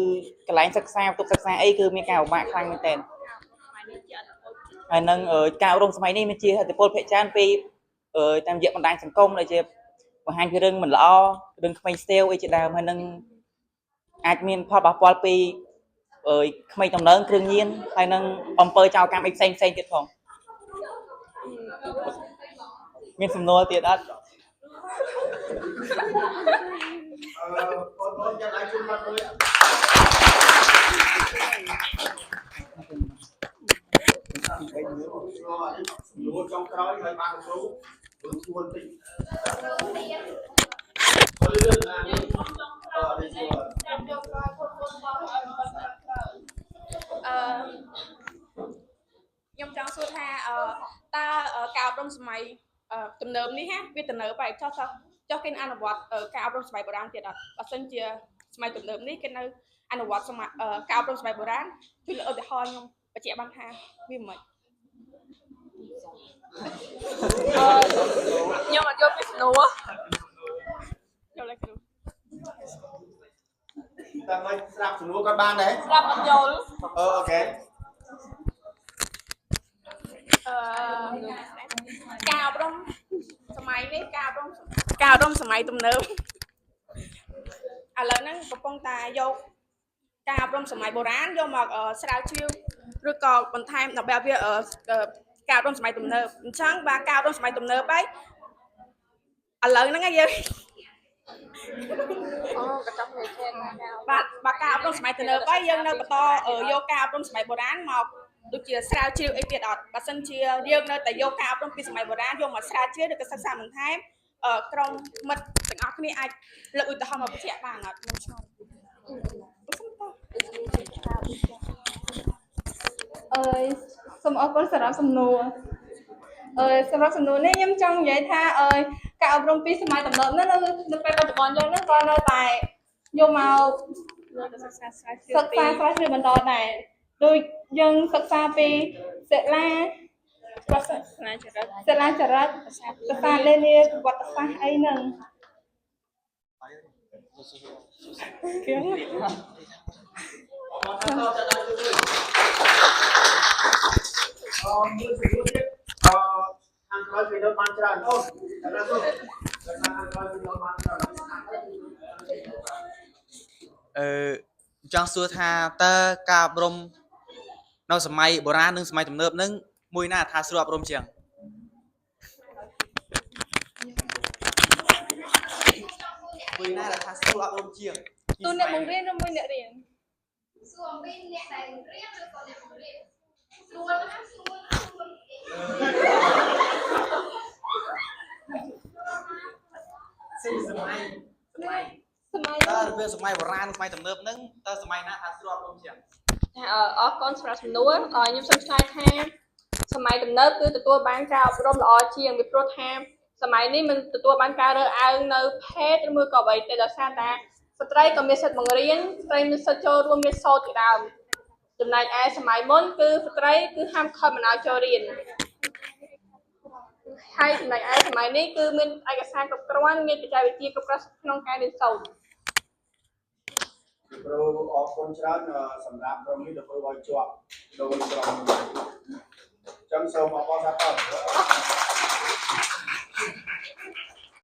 កន្លែងសិក្សាបន្ទប់សិក្សាអីគឺមានការពិបាកខ្លាំងមែនទែនហើយនឹងការអប់រំសម័យនេះមានជាឥទ្ធិពលភាគច្រើនពីតាមរយៈបណ្ដាញសង្គមដែលជាបង្ហាញពីរឿងមិនល្អរឿងក្មេងស្ទាវអីជាដើមហើយនឹងអាចមានផលប៉ះពាល់ពីអើយក្មេងតំណើងគ្រឿងញៀនហើយនឹងអំពើចោរកម្មអីផ្សេងផ្សេងទៀតផងមានសំណួរទៀតអត់ អឺបងប្អូនចាំដៃជូនគាត់មួយសំណួរចុងក្រោយហើយបានគ្រូព្រោះសួរតិចអឺលឿនណានេះអឺនេះសួរ ចាំយកក្រោយពុតពុតបងឲ្យបងអឺខ្ញុំចង់សួរថាអឺតើការអប់រំសម័យទំនើបនេះហាវាទំនើបហើយចុះចុះចុះគេអនុវត្តការអប់រំសម័យបុរាណទៀតអត់បើសិនជាសម័យទំនើបនេះគេនៅអនុវត្តសម័យការអប់រំសម័យបុរាណជួយលើកឧទាហរណ៍ខ្ញុំបញ្ជាក់បានថាវាមិនខ្ញុំអត់យល់ពីសំណួរយល់ទេគ្រូ តែមិនស្រាប់សំណួរគាត់បានដែរ ស្រាប់អត់យល់ អឺ OK អឺការអប់រំសម័យនេះការអប់រំការអប់រំសម័យទំនើបឥឡូវហ្នឹងកំពុងតែយកការអប់រំសម័យបុរាណយកមកស្រាវជ្រាវឬក៏បន្ថែមដើម្បីឲ្យវាការអប់រំសម័យទំនើបអញ្ចឹងបើការអប់រំសម័យទំនើបហើយឥឡូវហ្នឹងយើង អូកញ្ចប់នៃខេ បាទបើការអប់រំសម័យទំនើបហើយយើងនៅបន្តយកការអប់រំសម័យបុរាណមកដូចជាស្រាវជ្រាវអីទៀតអត់បើសិនជាយើងនៅតែយកការអប់រំពីសម័យបុរាណយកមកស្រាវជ្រាវឬក៏សិក្សាបន្ថែមក្រុមមិត្តទាំងអស់គ្នាអាចលើកឧទាហរណ៍មកបញ្ជាក់បានអត់ខ្ញុំឆ្ងល់ អើយសូមអរគុណសម្រាប់សំណួរអើយសម្រាប់សំណួរនេះខ្ញុំចង់និយាយថាអើយការអប់រំពីសម័យទំនើបនេះនៅពេលបច្ចុប្បន្នយើងហ្នឹងក៏នៅតែយកមក សិក្សាស្រាវជ្រាវ សិក្សាស្រាវជ្រាវបន្តដែរដូចយើងសិក្សាពីសិលា ប្រសាសនាចរិត សិលាចរិតភាសាលេលាប្រវត្តិសាស្ត្រអីហ្នឹង គៀង អរគុណចាំដៃជូនមួយអឺមួយសំណួរទៀតអឺខាងក្រោយគេនៅបានច្រើនអូនចាំណាគ្រូចាំខាងក្រោយគេនៅបានច្រើន អឺចង់សួរថាតើការអប់រំនៅសម័យបុរាណនិងសម័យទំនើបនឹងមួយណាថាស្រួលអប់រំជាងមួយណាដែលថាស្រួលអប់រំជាង ទូអ្នកបង្រៀនឬមួយអ្នករៀន សួរអំពីអ្នកដែលរៀនឬក៏អ្នកបង្រៀនស្រួលណាស់ស្រួលណាស់ស្រួល សម័យ សម័យ តើរបៀបសម័យបុរាណសម័យទំនើបនឹងតើសម័យណាថាស្រួលអប់រំជាង អរគុណសម្រាប់សំណួរខ្ញុំសូមឆ្លើយថា សម័យទំនើបគឺទទួលបានការអប់រំល្អជាងពីព្រោះថាសម័យនេះមិនទទួលបានការរើសអើងនៅភេទឬមួយក៏អ្វីទេដោយសារតែស្ត្រីក៏មានសិទ្ធិបង្រៀនស្ត្រីមានសិទ្ធិចូលរួមរៀនសូត្រជាដើមចំណែកឯសម័យមុនគឺស្ត្រីគឺហាមឃាត់មិនឲ្យចូលរៀនហើយចំណែកឯសម័យនេះគឺមានឯកសារគ្រប់គ្រាន់មានបច្ចេកវិទ្យាគ្រប់គ្រាន់ក្នុងការរៀនសូត្រ លោកគ្រូអរគុណច្រើនអឺសម្រាប់ក្រុមនេះដែលធ្វើឲ្យជាប់ដូចក្រុមអញ្ចឹងសូមអបអរសាទរ។